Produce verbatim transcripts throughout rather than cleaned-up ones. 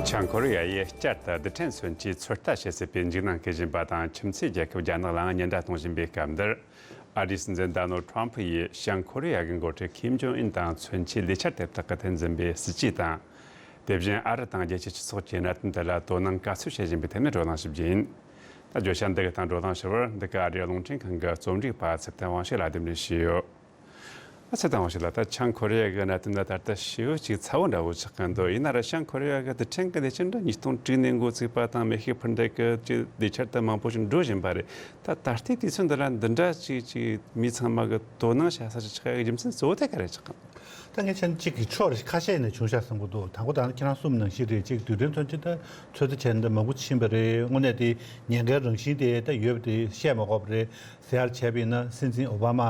བྱང་ཁོ་རེ་ཡ་ཡིས་བསྐྱར་དུ་རྡུལ་ཕྲན་མཚོན་ཆའི་ཚོད་ལྟ་བྱེད་སྲིད་པའི་འཇིགས་སྣང་སྐྱེ་བཞིན་པ་དང་། ཁྱིམ་མཚེས་རྒྱལ་ཁབ་རྒྱ་ནག་ལའང་ཉེན་བརྡ་གཏོང་བཞིན་པའི་སྐབས་འདིར། ཨ་རིའི་སྲིད་འཛིན་ཌོ་ནལ་ཁྲོམ་ཕུ་ཡིས་བྱང་ཁོ་རེ་ཡ་གི་འགོ་ཁྲིད་ཀིམ་ཇོང་ཨུན་དང་མཚོན་ཆའི་ལས་འཆར་དེ་དག་གི་ཐད་འཛིན་པའི་སྲིད་ཇུས་དང་། དེ་བཞིན་ཨ་རི་དང་རྒྱལ་སྤྱིའི་སྤྱི་ཚོགས་ཀྱིས་གནད་དོན་དེ་ལ་དོ་སྣང་ག་ཚོད་བྱེད་བཞིན་པའི་ཐད་ནས་བགྲོ་གླེང་ཞུ་རྒྱུ་ཡིན། ད་བརྗོད་བྱ་འདི་གི་སྟེང་བགྲོ་གླེང་ཞུ་བར། འདི་ག་ཨ་རིའི་རླུང་འཕྲིན་ཁང་གི་རྩོམ་སྒྲིག་པ་ཚེ་བརྟན་དབང་ཕྱུག་ལ་རྟེན་འབྲེལ་ཞུས་ཡོད། ཚེ་དང་བ་ཞིག་ལ། ད་བྱང་ཁོ་རེ་ཡ་གི་གནད་དོན་ལ་ད་ལྟ་ཞེ་པོ་ཅིག་ཚ་བོ་འདྲ་བོ་ཆགས་ཀྱི་འདུག་ཡིན་ན་ར་བྱང་ཁོ་རེ་ཡ་གི་རྡུལ་ཕྲན་གྱི་ལས་འཆར་འདི་ཉིས་སྟོང་དྲུག་ནས་འགོ་བཙུགས་པ་དང་། མེ་ཤུགས་འཕུར་མདེལ་གྱི་ཅིག་ལས་འཆར་དེ་མང་པོ་ཞིག་འགྲོ་བཞིན་པ་རེད། ད་ད་ལྟའི་དུས་ཚོད་འདི་ལ་འདི་འདྲ་ཅིག་ཅིག་མི་ཚང་མ་གི་དོ་སྣང་བྱ་ས་ཞིག་ཆགས་ཡག་རྒྱུ་མཚན་གཙོ་བོ་དེ་ག་རེ་ཆགས་ཀྱི་འདུག་ད་ངས་བྱས་ན་གཅིག་གི་ཕྱོགས་ཁ་ཤས་ནས་བྱུང་ཤག་བསམ་གྱི་འདུག་དང་པོ་དང་ཁྱེད་རང་གསུངས་ནང་བཞིན་རེད། གཅིག་རྡུལ་ཕྲན་མཚོན་ཆ་ད་ཚོད་ལྟ་བྱས་ན་ད་མང་པོ་ཕྱིན་པ་རེད། དངོས་གནས་དེ་ཉེན་ཁའི་རང་བཞིན་དེ་ད་ཡོད་པ་དེ་བཤད་མ་དགོས་པ་རེད། ཟེར་ཡག་བྱས་པ་ཡིན་ན། སྲིད་འཛིན་ཨོ་བྷ་མ་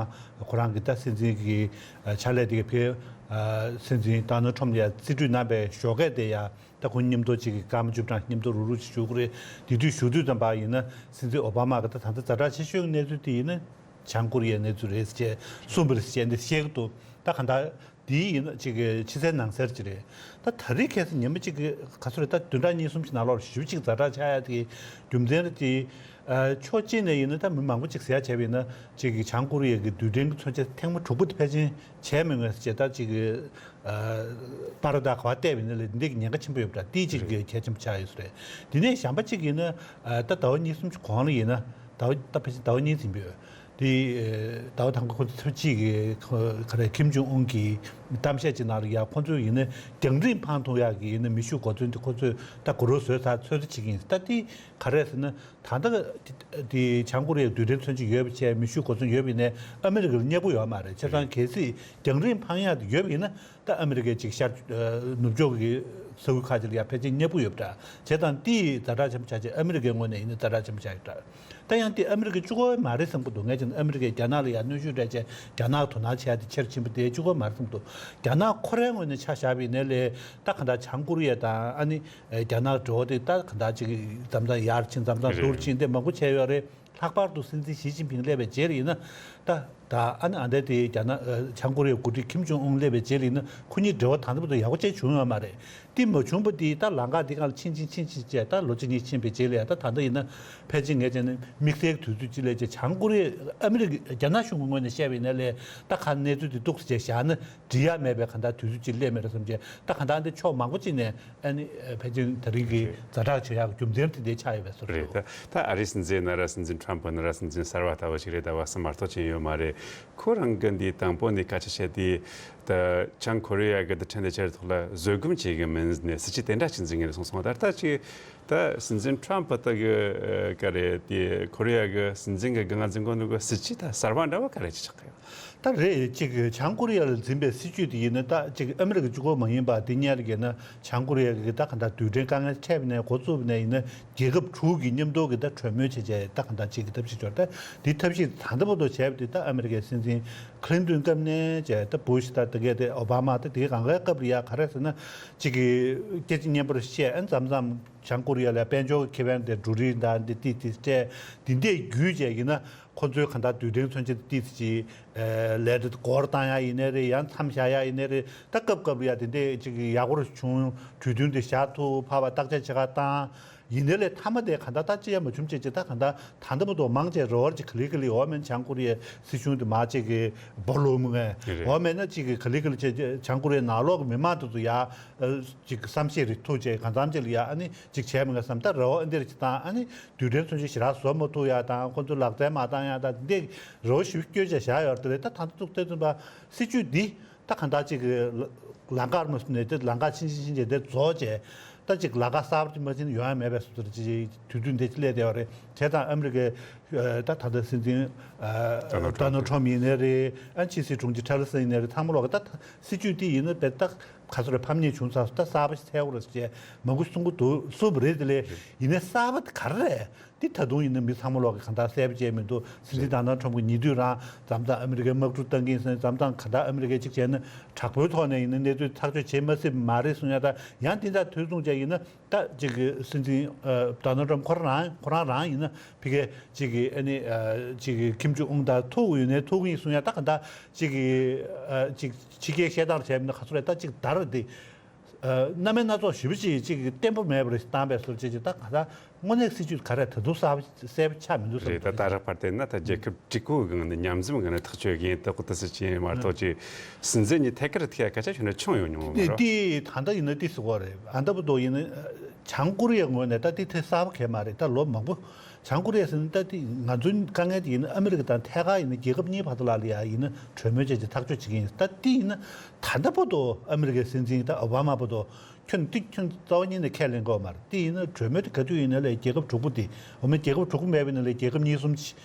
ཁོ་རང་གི་ད་སྲིད་འཛིན་གྱི་ཕྱག་ལས་དེ་ག་ཕེབས། སྲིད་འཛིན་ཌོ་ནལ་ཁྲོམ་ལ་ཡ་རྩིས་སྤྲོད་གནང་པའི་ཞོགས་ཀས་དེ་ཡ། ད་ཁོ་མཉམ་དུ་གཅིག་གི་སྐར་མ་བཅུ་གྲངས་མཉམ་དུ་རུག་རུག་ཅིག་བཞུགས་ཀྱི་རེད། དེ་དུས་བཞུགས་དུས་ཙམ་པ་ཡིན་ན། སྲིད་འཛིན་ཨོ་བྷ་མ་གི་ད་ད་ལྟ་ཛ་དྲག་ཆེ་ཤོས་ཀྱི་གནས་ཚུལ་དེ་ཡིན་ན། བྱང་ཀོ་རི་ཡའི་གནས་ཚུལ་རེད་ཅེས་གསུངས་པ་རེད་ཅེས་འདི་བཤད་ཀྱི་འདུག་ད་གང་ལྟར་འདི་ཡིན་ན་གཅིག་གི་ཕྱི་གསལ་ནང་གསལ་ཅིག་རེད། ད་ད་རེས་ཁ་སང་ཉི་མ་གཅིག་གི་ག་ཚོད་རེད། ད་བདུན་ཕྲག་གཉིས་གསུམ་ཞིག་ནང་ལོགས་ཞེ་པོ་ཅིག་ཛ་དྲག་ཆགས་ཡ་དེ་རྒྱུ་མཚན་རེད་དེ། ཕྱོགས་གཅིག་ནས་ཡིན་ན། ད་མི་མང་པོ་ཅིག་ཟེར་ཡ་བྱས་པ་ཡིན་ན། གཅིག་གི་བྱང་ཀོ་རི་ཡ་གི་རྡུལ་ཕྲན་གྱི་མཚོན་ཆ་ཐེངས་མ་དྲུག་པ་དེ་ཕལ་ཆེར་བྱས་མི་ངེས་ཅེས། ད་གཅིག་གི་པར་དང་ག་པར་བལྟས་པ་ཡིན་ན་ལས་འདི་གི་ཉེན་ཁ་ཆེན་པོ་ཡོད་པ་འདྲ། དེ་གཅིག་གི་གལ་ཆེན་པོ་ཆགས་ཡོད་ས་རེད། དེ་ནས་གཞན་པ་གཅིག་ཡིན་ན། ད་ཟླ་བ་གཉིས་གསུམ་གྱི་གོང་ལ་ཡིན་ན། ཟླ་བ་ད་ཕལ་ཆེར་ཟླ་བ་གཉིས་ཟིན་པ་ཡོད། དེ་ཟླ་བ་དང་པོ་ཁོ་ཚོ་ཚབ་ཅིག་གི་ག་རེ། ཀིམ་ཇོང་ཨུན་གྱི་གཏམ་བཤད་ཅིག་ནང་ལ་ཡ། ཁོ་ཚོས་ཡིན་ན་རྒྱང་རིང་འཕང་ཐུབ་ཡག་གི་ཡིན་ན་མེ་ཤུགས་གོ་མཚོན་དེ་ཁོ་ཚོས་ད་གོ་རོ་བཟོས་ཚར། ཚོད་ལྟ་བྱེད་ཀྱི་ཡིན། ད་དེ་ག་རེ་ཟེར་ན། ད་ལྟ་དེ་བྱང་ཀོ་རི་ཡའི་རྡུལ་ཕྲན་མཚོན་ཆ་ཡོད་པ་བྱས། མེ་ཤུགས་གོ་མཚོན་ཡོད་པ་ཡིན་ནའི་ཨ་མི་རི་ཀ་ལ་སྙད་པོ་ཡོད་མ་རེད། བྱས་ཙང་གལ་སྲིད་རྒྱང་རིང་འཕང་ཡག་དེ་ཡོད་པ་ཡིན་ན། ད་ཨ་མི་རི་ཀའི་ཅིག་ཤར་ནུབ་ཕྱོགས་ཀྱི་ས་ཁུལ་ཁག་ཅིག་ལ་ཡ་ཕལ་ཆེར་སྙད་པོ་ཡོད་པ་འདྲ། བྱས་ཙང་དེ་ཛ་དྲག་ཆེན་པོ་ཆགས་བྱས། ཨ་མི་རི་ཀའི་ངོས་ནས་ཡིན་ན་ཛ་དྲག་ཆེན་པོ་ཆགས་ཡོད་འདྲ། ད་ཡང་དེ་ཨ་མི་རི་ཀ་གཅིག་པོ་མ་རེད་བསམ་གྱི་འདུག་ངས་བྱས་ན་ཨ་མི་རི་ཀས་རྒྱ་ནག་ལ་ཡ་གནོན་ཤུགས་སྤྲད་བྱས། རྒྱ་ནག་དོ་སྣང་བྱེད་ཡ་དེ་ཆེ་རུ་ཕྱིན་པ་དེ་གཅིག་པོ་མ་རེད་བསམ་གྱི་འདུག་རྒྱ་ནག་ཁོ་རའི་ངོས་ནས་ཆ་བཞག་པ་ཡིན་ནའི་ལས། ད་གང་ལྟར་བྱང་ཀོ་རི་ཡ་དང་ཨ་ནི་རྒྱ་ནག་འབྲེལ་བ་དེ་ད་གང་ལྟར་ཅིག་མཚམས་མཚམས་ཡར་ཕྱིན། མཚམས་མཚམས་རེད། སྡུག་རུ་ཕྱིན། དེ་མང་པོ་བྱས་ཡོད་རེད། ལྷག་པར་དུ་སྲིད་འཛིན་ཞི་ཅིན་ཕིང་སླེབས་པའི་རྗེས་ལ་ཡིན་ན། ད་ད་ཨ་ནི་ཨ་འདྲ་དེ་རྒྱ་ནག་ཨ་བྱང་ཀོ་རི་ཡའི་འགོ་ཁྲིད་ཀིམ་ཇོང་ཨུན་སླེབས་པའི་རྗེས་ལ་ཡིན་ན། ཁོ་གཉིས་འབྲེལ་བ་ད་ལྟ་བར་དུ་ཡག་པོ་ཅིག་བྱུང་ཡོད་མ་རེད། དེ་མ་བྱུང་བ་དེ་ད་ལམ་ཁ་དེ་སྒང་ལ་ཕྱིན་ཕྱིན་ཕྱིན་ཕྱིན་བྱས། ད་ལོ་གཅིག་གཉིས་ཕྱིན་པའི་རྗེས་ལ་ཡ། ད་ད་ལྟ་ཡིན་ན་ཕལ་ཆེར་ངས་བྱས་ན་དམིགས་བསལ་གྱི་དུས་ཚོད་ཅིག་སླེབས་བྱས། བྱང་ཀོ་རི་ཡ། ཨ་མི་རི་ཀ། རྒྱ་ནག་གཞུང་གི་ངོས་ནས་བཤད་པ་ཡིན་ན་ལས། ད་ག་གནས་ཚུལ་དེ་ཏོག་ཙམ་བྱས་བཞག་ན་འགྲིག་ཡ་མེད་པའི་གང་ལྟར་དུས་ཚོད་ཅིག་སླེབས་མེད་རེད་བསམ་བྱས། ད་གང་ལྟར་འདི་ཕྱོགས་མང་པོ་ཅིག་ནས་ཨ་ནི་ཕལ་ཆེར་ད་རིང་གི་ཛ་དྲག་ཆེ་ཡག་གི་རྒྱུ་མཚན་དེ་འདྲ་ཆགས་ཡོད་པའི་བཟོ་འདྲ་རེད། འདུག་ད་ད་ཨ་རིའི་སྲིད་འཛིན་ཡིན་ན་ར། སྲིད་འཛིན་ཁྲོམ་ཕུ་ཡིན་ན་ར། སྲིད་འཛིན་གསར་པ་ལྟ་བུ་ཞིག་རེད། ད་བར་གསུམ་མ་གཏོགས་ཅིག་ཡོད་མ་རེད། ཁོ་རང་གིས་འདི་དང་པོ་ནས་སྐད་ཆ་བཤད་དུས། ད་བྱང་ཀོ་རི་ཡ་གི་རྡུལ་ཕྲན་ལས་འཆར་ཐོག་ལ་བཟོད་སྒོམ་བྱེད་ཀྱི་མིན་ནས་སྲིད་ཇུས་དེ་འདྲ་ཅིག་འཛིན་གྱི་རེད་གསུངས་སོང་། ད་ལྟ་ཅིག་ད་སྲིད་འཛིན་ཁྲོམ་ཕུ་དེ་གི་ཨ་ག་རེ། དེ་ཁོ་རི་ཡ་གི་སྲིད་འཛིན་གྱི་སྒང་འཛིན་གོ་ནོ་གི་སྲིད་ཇུས་ད་གསར་པ་འདྲ་བོ་ག་རེ་ཅིག་ཆགས་ཀྱི་ཡོད། ད་རེད། གཅིག་བྱང་ཀོ་རི་ཡ་ལ་འཛིན་པའི་སྲིད་ཇུས་དེ་ཡིན་ན། ད་གཅིག་ཨ་མི་རི་ཀ་གཅིག་པོ་མ་ཡིན་པ། དེ་སྔོན་ལ་ཡིན་ན་བྱང་ཀོ་རི་ཡ་གི་ད་གང་ལྟར་རྡུལ་ཕྲན་དཀའ་ངལ་འཕྲད་པ་ནས་འགོ་བཙུགས་པ་ནས་ཡིན་ན། རྒྱལ་ཁབ་དྲུག་གི་མཉམ་དུ་གི་ད་གྲོས་མོལ་བྱས་བྱས། ད་གང་ལྟར་གཅིག་གི་ཐབས་ཤེས་འབྱོར། ད་དེ་ཐབས་ཤེས་ད་ལྟ་བར་དུ་བྱས་པ་དེ། ད་ཨ་མི་རི་ཀའི་སྲིད་འཛིན་ཁི་ལིན་ཏོན་སྐབས་ནས་བྱས། ད་བུ་ཤི། ད་དེ་གས་དེ་ཨོ་བྷ་མ། ད་དེ་གས་གང་གའི་སྐབས་ལ་ཡ་ག་རེ་ཟེར་ན། གཅིག་གི་སྐད་ཆ་སྙན་པོ་བཤད། ཨ་མཚམས་མཚམས་བྱང་ཀོ་རི་ཡ་ལ་དཔལ་འབྱོར་གྱི་ཁེ་ཕན་དེ་འབྲུ་རིགས་དང་འདི་ཏིས་ཏིས་སྤྲད། འདི་འདྲས་བརྒྱུད་བྱས་ཡིན་ན། ཁོ་ཚོའི་གང་ལྟར་རྡུལ་ཕྲན་མཚོན་ཆ་ཏིས་ཅིག་ཨ་ལས་འགུལ་འགོར་བཏང་ཡ་ཡིན་ནའི་རེད། ཡང་མཚམས་བཞག་ཡ་ཡིན་ནའི་རེད། ད་སྐབས་སྐབས་ལ་ཡ་དེ་འདྲས་ཅིག་ཡག་པོ་བྱུང་། གྲོས་མཐུན་དེ་བཞག་ཐུབ། ཕར་བ་བརྟག་དཔྱད་བྱེད་ག་བཏང་། ཡིན་ནའི་ལས་མཐའ་མ་དེ་གང་ལྟར་ད་ཅི་ཡང་མ་བྱུང་བྱས་ཅིག་ད་གང་ལྟར་ད་ལྟ་བར་དུ་མང་ཆེ་རེ་བ་ཅིག་ག་ལེ་ག་ལེ། འོ་མེད་ན་བྱང་ཀོ་རི་ཡའི་སྲིད་གཞུང་དེ་མར་ཅིག་གི་སྦོ་ལོག་མི་ངན། རེད། འོ་མེད་ན་ཅིག་གི་ག་ལེ་ག་ལེ་བྱས་བྱང་ཀོ་རི་ཡའི་ནང་ལོགས་ཀྱི་མི་མང་དེ་ཚོ་ཡ་ཨ་ཅིག་བསམ་ཤེས་རེ་ཐུབ་བྱས། གང་འཚམ་ཅིག་ལ་ཡ་ཨ་ནི་ཅིག་བྱས་མི་ངན་བསམ། ད་རེ་བ་ཨ་འདིར་ཅིག་བཏང་། ཨ་ནི་རྡུལ་ཕྲན་མཚོན་ཆ་ཞེ་དྲག་བཟོ་མ་ཐུབ་ཡ་དང་། ཁོ་ཚོ་ལག་རྩལ་མ་བཏང་ཡ་དང་། འདི་རེ་བ་ཞིག་བསྐྱོན་བྱས་བཞག་ཡོད་རེད། ད་ད་ལྟ་ཐུག་ལྟ་ཚུན་པ་སྲིད་ཇུས་འདི་ད་གང་ལྟར་ཅིག་གི་ལ་ལམ་ཁར་མ་སོང་ནས། དེ་ལམ་ཁ་ཕྱིན་ཕྱིན་ཕྱིན་བྱས་དེ་རྫོགས་བྱས། ད་ཅིག་ལམ་ཁ་གསར་པ་ཅིག་མ་ཕྱིན་ན་ཡོང་ཡ་མེད་པའི་བཟོ་འདྲ་ཅིག་དུས་ཚོད་འདི་ཅིག་སླེབས་བསྡད་པ་རེད། བྱས་ཙང་ཨ་མི་རི་ཀའི་ད་ད་ལྟ་སྲིད་འཛིན་ཨ་ཌོ་ནལ་ཌོ་ནལ་ཊམ་ཊམ་ཡིན་ནའི་རེད། ཨ་ཕྱི་སྲིད་དྲུང་ཆེ་ཊི་ལར་སན་ཡིན་ནའི་རེད། ཚང་མ་ལོག་གི་ད་སྲིད་ཇུས་འདི་ཡིན་ན་དཔེ་ད་ག་ཚོད་རེད། ཕམ་ཉེས་བྱུང་ཚར་སོང་། ད་གསར་པ་ཞིག་འཚོལ་དགོས་རེད་ཅེས་མང་པོ་གསུང་གི་འདུག་གསུངས་པ་རེད། དེ་ལས་ཡིན་ནའི་གསར་པ་དེ་ག་རེ་རེད། འདི་ད་དུང་ཡིན་ན་མི་ཚང་མ་ལོག་གི་གང་ལྟར་གསལ་པོ་བྱས་མི་འདུག་སྲིད་འཛིན་རེད། ཌོ་ནལ་ཊམ་ཊམ་གྱིས་ཉེ་དུས་རང་མཚམས་མཚམས་ཨ་མི་རི་ཀའི་དམག་འཁྲུག་བཏང་གི་ཡིན་ཟེར། མཚམས་མཚམས་གང་ལྟར་ཨ་མི་རི་ཀས་ཅིག་བྱས་ན་དྲག་པོའི་ཐོག་ནས་ཡིན་ན་གནས་ཚུལ་ཐག་གཅོད་བྱེད་མ་སྲིད་པ་མ་རེད་གསུང་ཡ། ད་ཡང་འདི་འདྲ་དུས་མཚུངས་བྱས་ཡིན་ན། ད་ཅིག་གི་སྲིད་འཛིན་ཨ་ཌོ་ནལ་ཊམ་ཊམ་ཁོ་རང་ཁོ་རང་རང་ཡིན་ན་ཕ་གིར་ཅིག་གི་ཨ་ནི་ཨ་ཅིག་གི་ཀིམ་ཇོང་ཨུན་དང་ཐུག་ཡོད་ནའི་ཐུག་གི་ཡིན་གསུང་ཡ། ད་གང་ལྟར་ཅིག་གི་ཨ་ཅིག་ཕྱི་རྒྱལ་བཤད་སྟངས་བྱས་པ་ཡིན་ན་ག་ཚོད་རེད། ད་ཅིག་ད་རེད་དེ། རྣམ་སྨིན་སྣ་ཚོགས་ཞེ་པོ་ཅིག་ཅིག་བརྟན་པོ་མེད་པར་བཏང་པའི་བཟོ་བྱེད་ཅིག་ད་ག་ད་དངོས་གནས་སྲིད་ཇུས་ག་རེ་ད་དུང་གསལ་པོ་གསལ་པོ་ཆགས་མི་འདུག་བསམ་རེད། ད་གི་ད་རག་པར་བལྟས་ན་ད་རྒྱལ་ཁབ་དྲུག་གོ་གི་ངང་ནས་མཉམ་འཛོམས་ངང་ནས་ཐག་གཅོད་ཡིན་ད་གོ་ད་སྲིད་ཅན་མ་གཏོགས་ཅིག་སྲིད་འཛིན་གཉིས་ཐད་ཀར་ཐད་ཀ་ཆ་བྱུང་ན་ཆུང་ཡོང་མྱོང་བ་མ་དེ་རེད། དེ་ད་ལྟ་ཡིན་ན་དེ་ཟེར་བ་རེད། ཨ་ད་བུ་དོ་ཡིན་ན་བྱང་ཀོ་རི་ཡའི་ངོས་ནས་ད་དེ་ཐད་གསལ་པོ་གས་མ་རེད། ད་ལོ་མང་པོ་བྱང་ཀོ་རི་ཡ་ཟེར་ན་ད་དེ་ང་ཚོའི་དཀའ་ངལ་དེ་ཡིན་ན་ཨ་མི་རི་ཀ་དང་ཐད་ཀར་ཡིན་ན་རྒྱལ་ཁབ་གཉིས་བར་དུ་ལ་ལ་ཡ་ཡིན་ན་གྲོས་མོལ་བྱས་ཀྱི་ཐག་གཅོད་བྱེད་ཀྱི་ཡིན། ད་དེ་ཡིན་ན་ད་ལྟ་བུ་དོ་ཨ་མི་རི་ཀའི་སྲིད་འཛིན་ད་ཨོ་བྷ་མ་བུ་དོ་ཁྱོད་འདི་ཁྱོད་རྩ་བ་ཉིད་ནས་ཁས་ལེན་དགོས་མ་རེད། དེ་ཡིན་ན་གྲོས་མོལ་དེ་ག་དུས་ཡིན་ན་ལས་རྒྱལ་ཁབ་དྲུག་པོ་དེ་འོ་མ་རྒྱལ་ཁབ་དྲུག་པོ་མེད་པ་ཡིན་ན་ལས་རྒྱལ་ཁབ་གཉིས་གསུམ་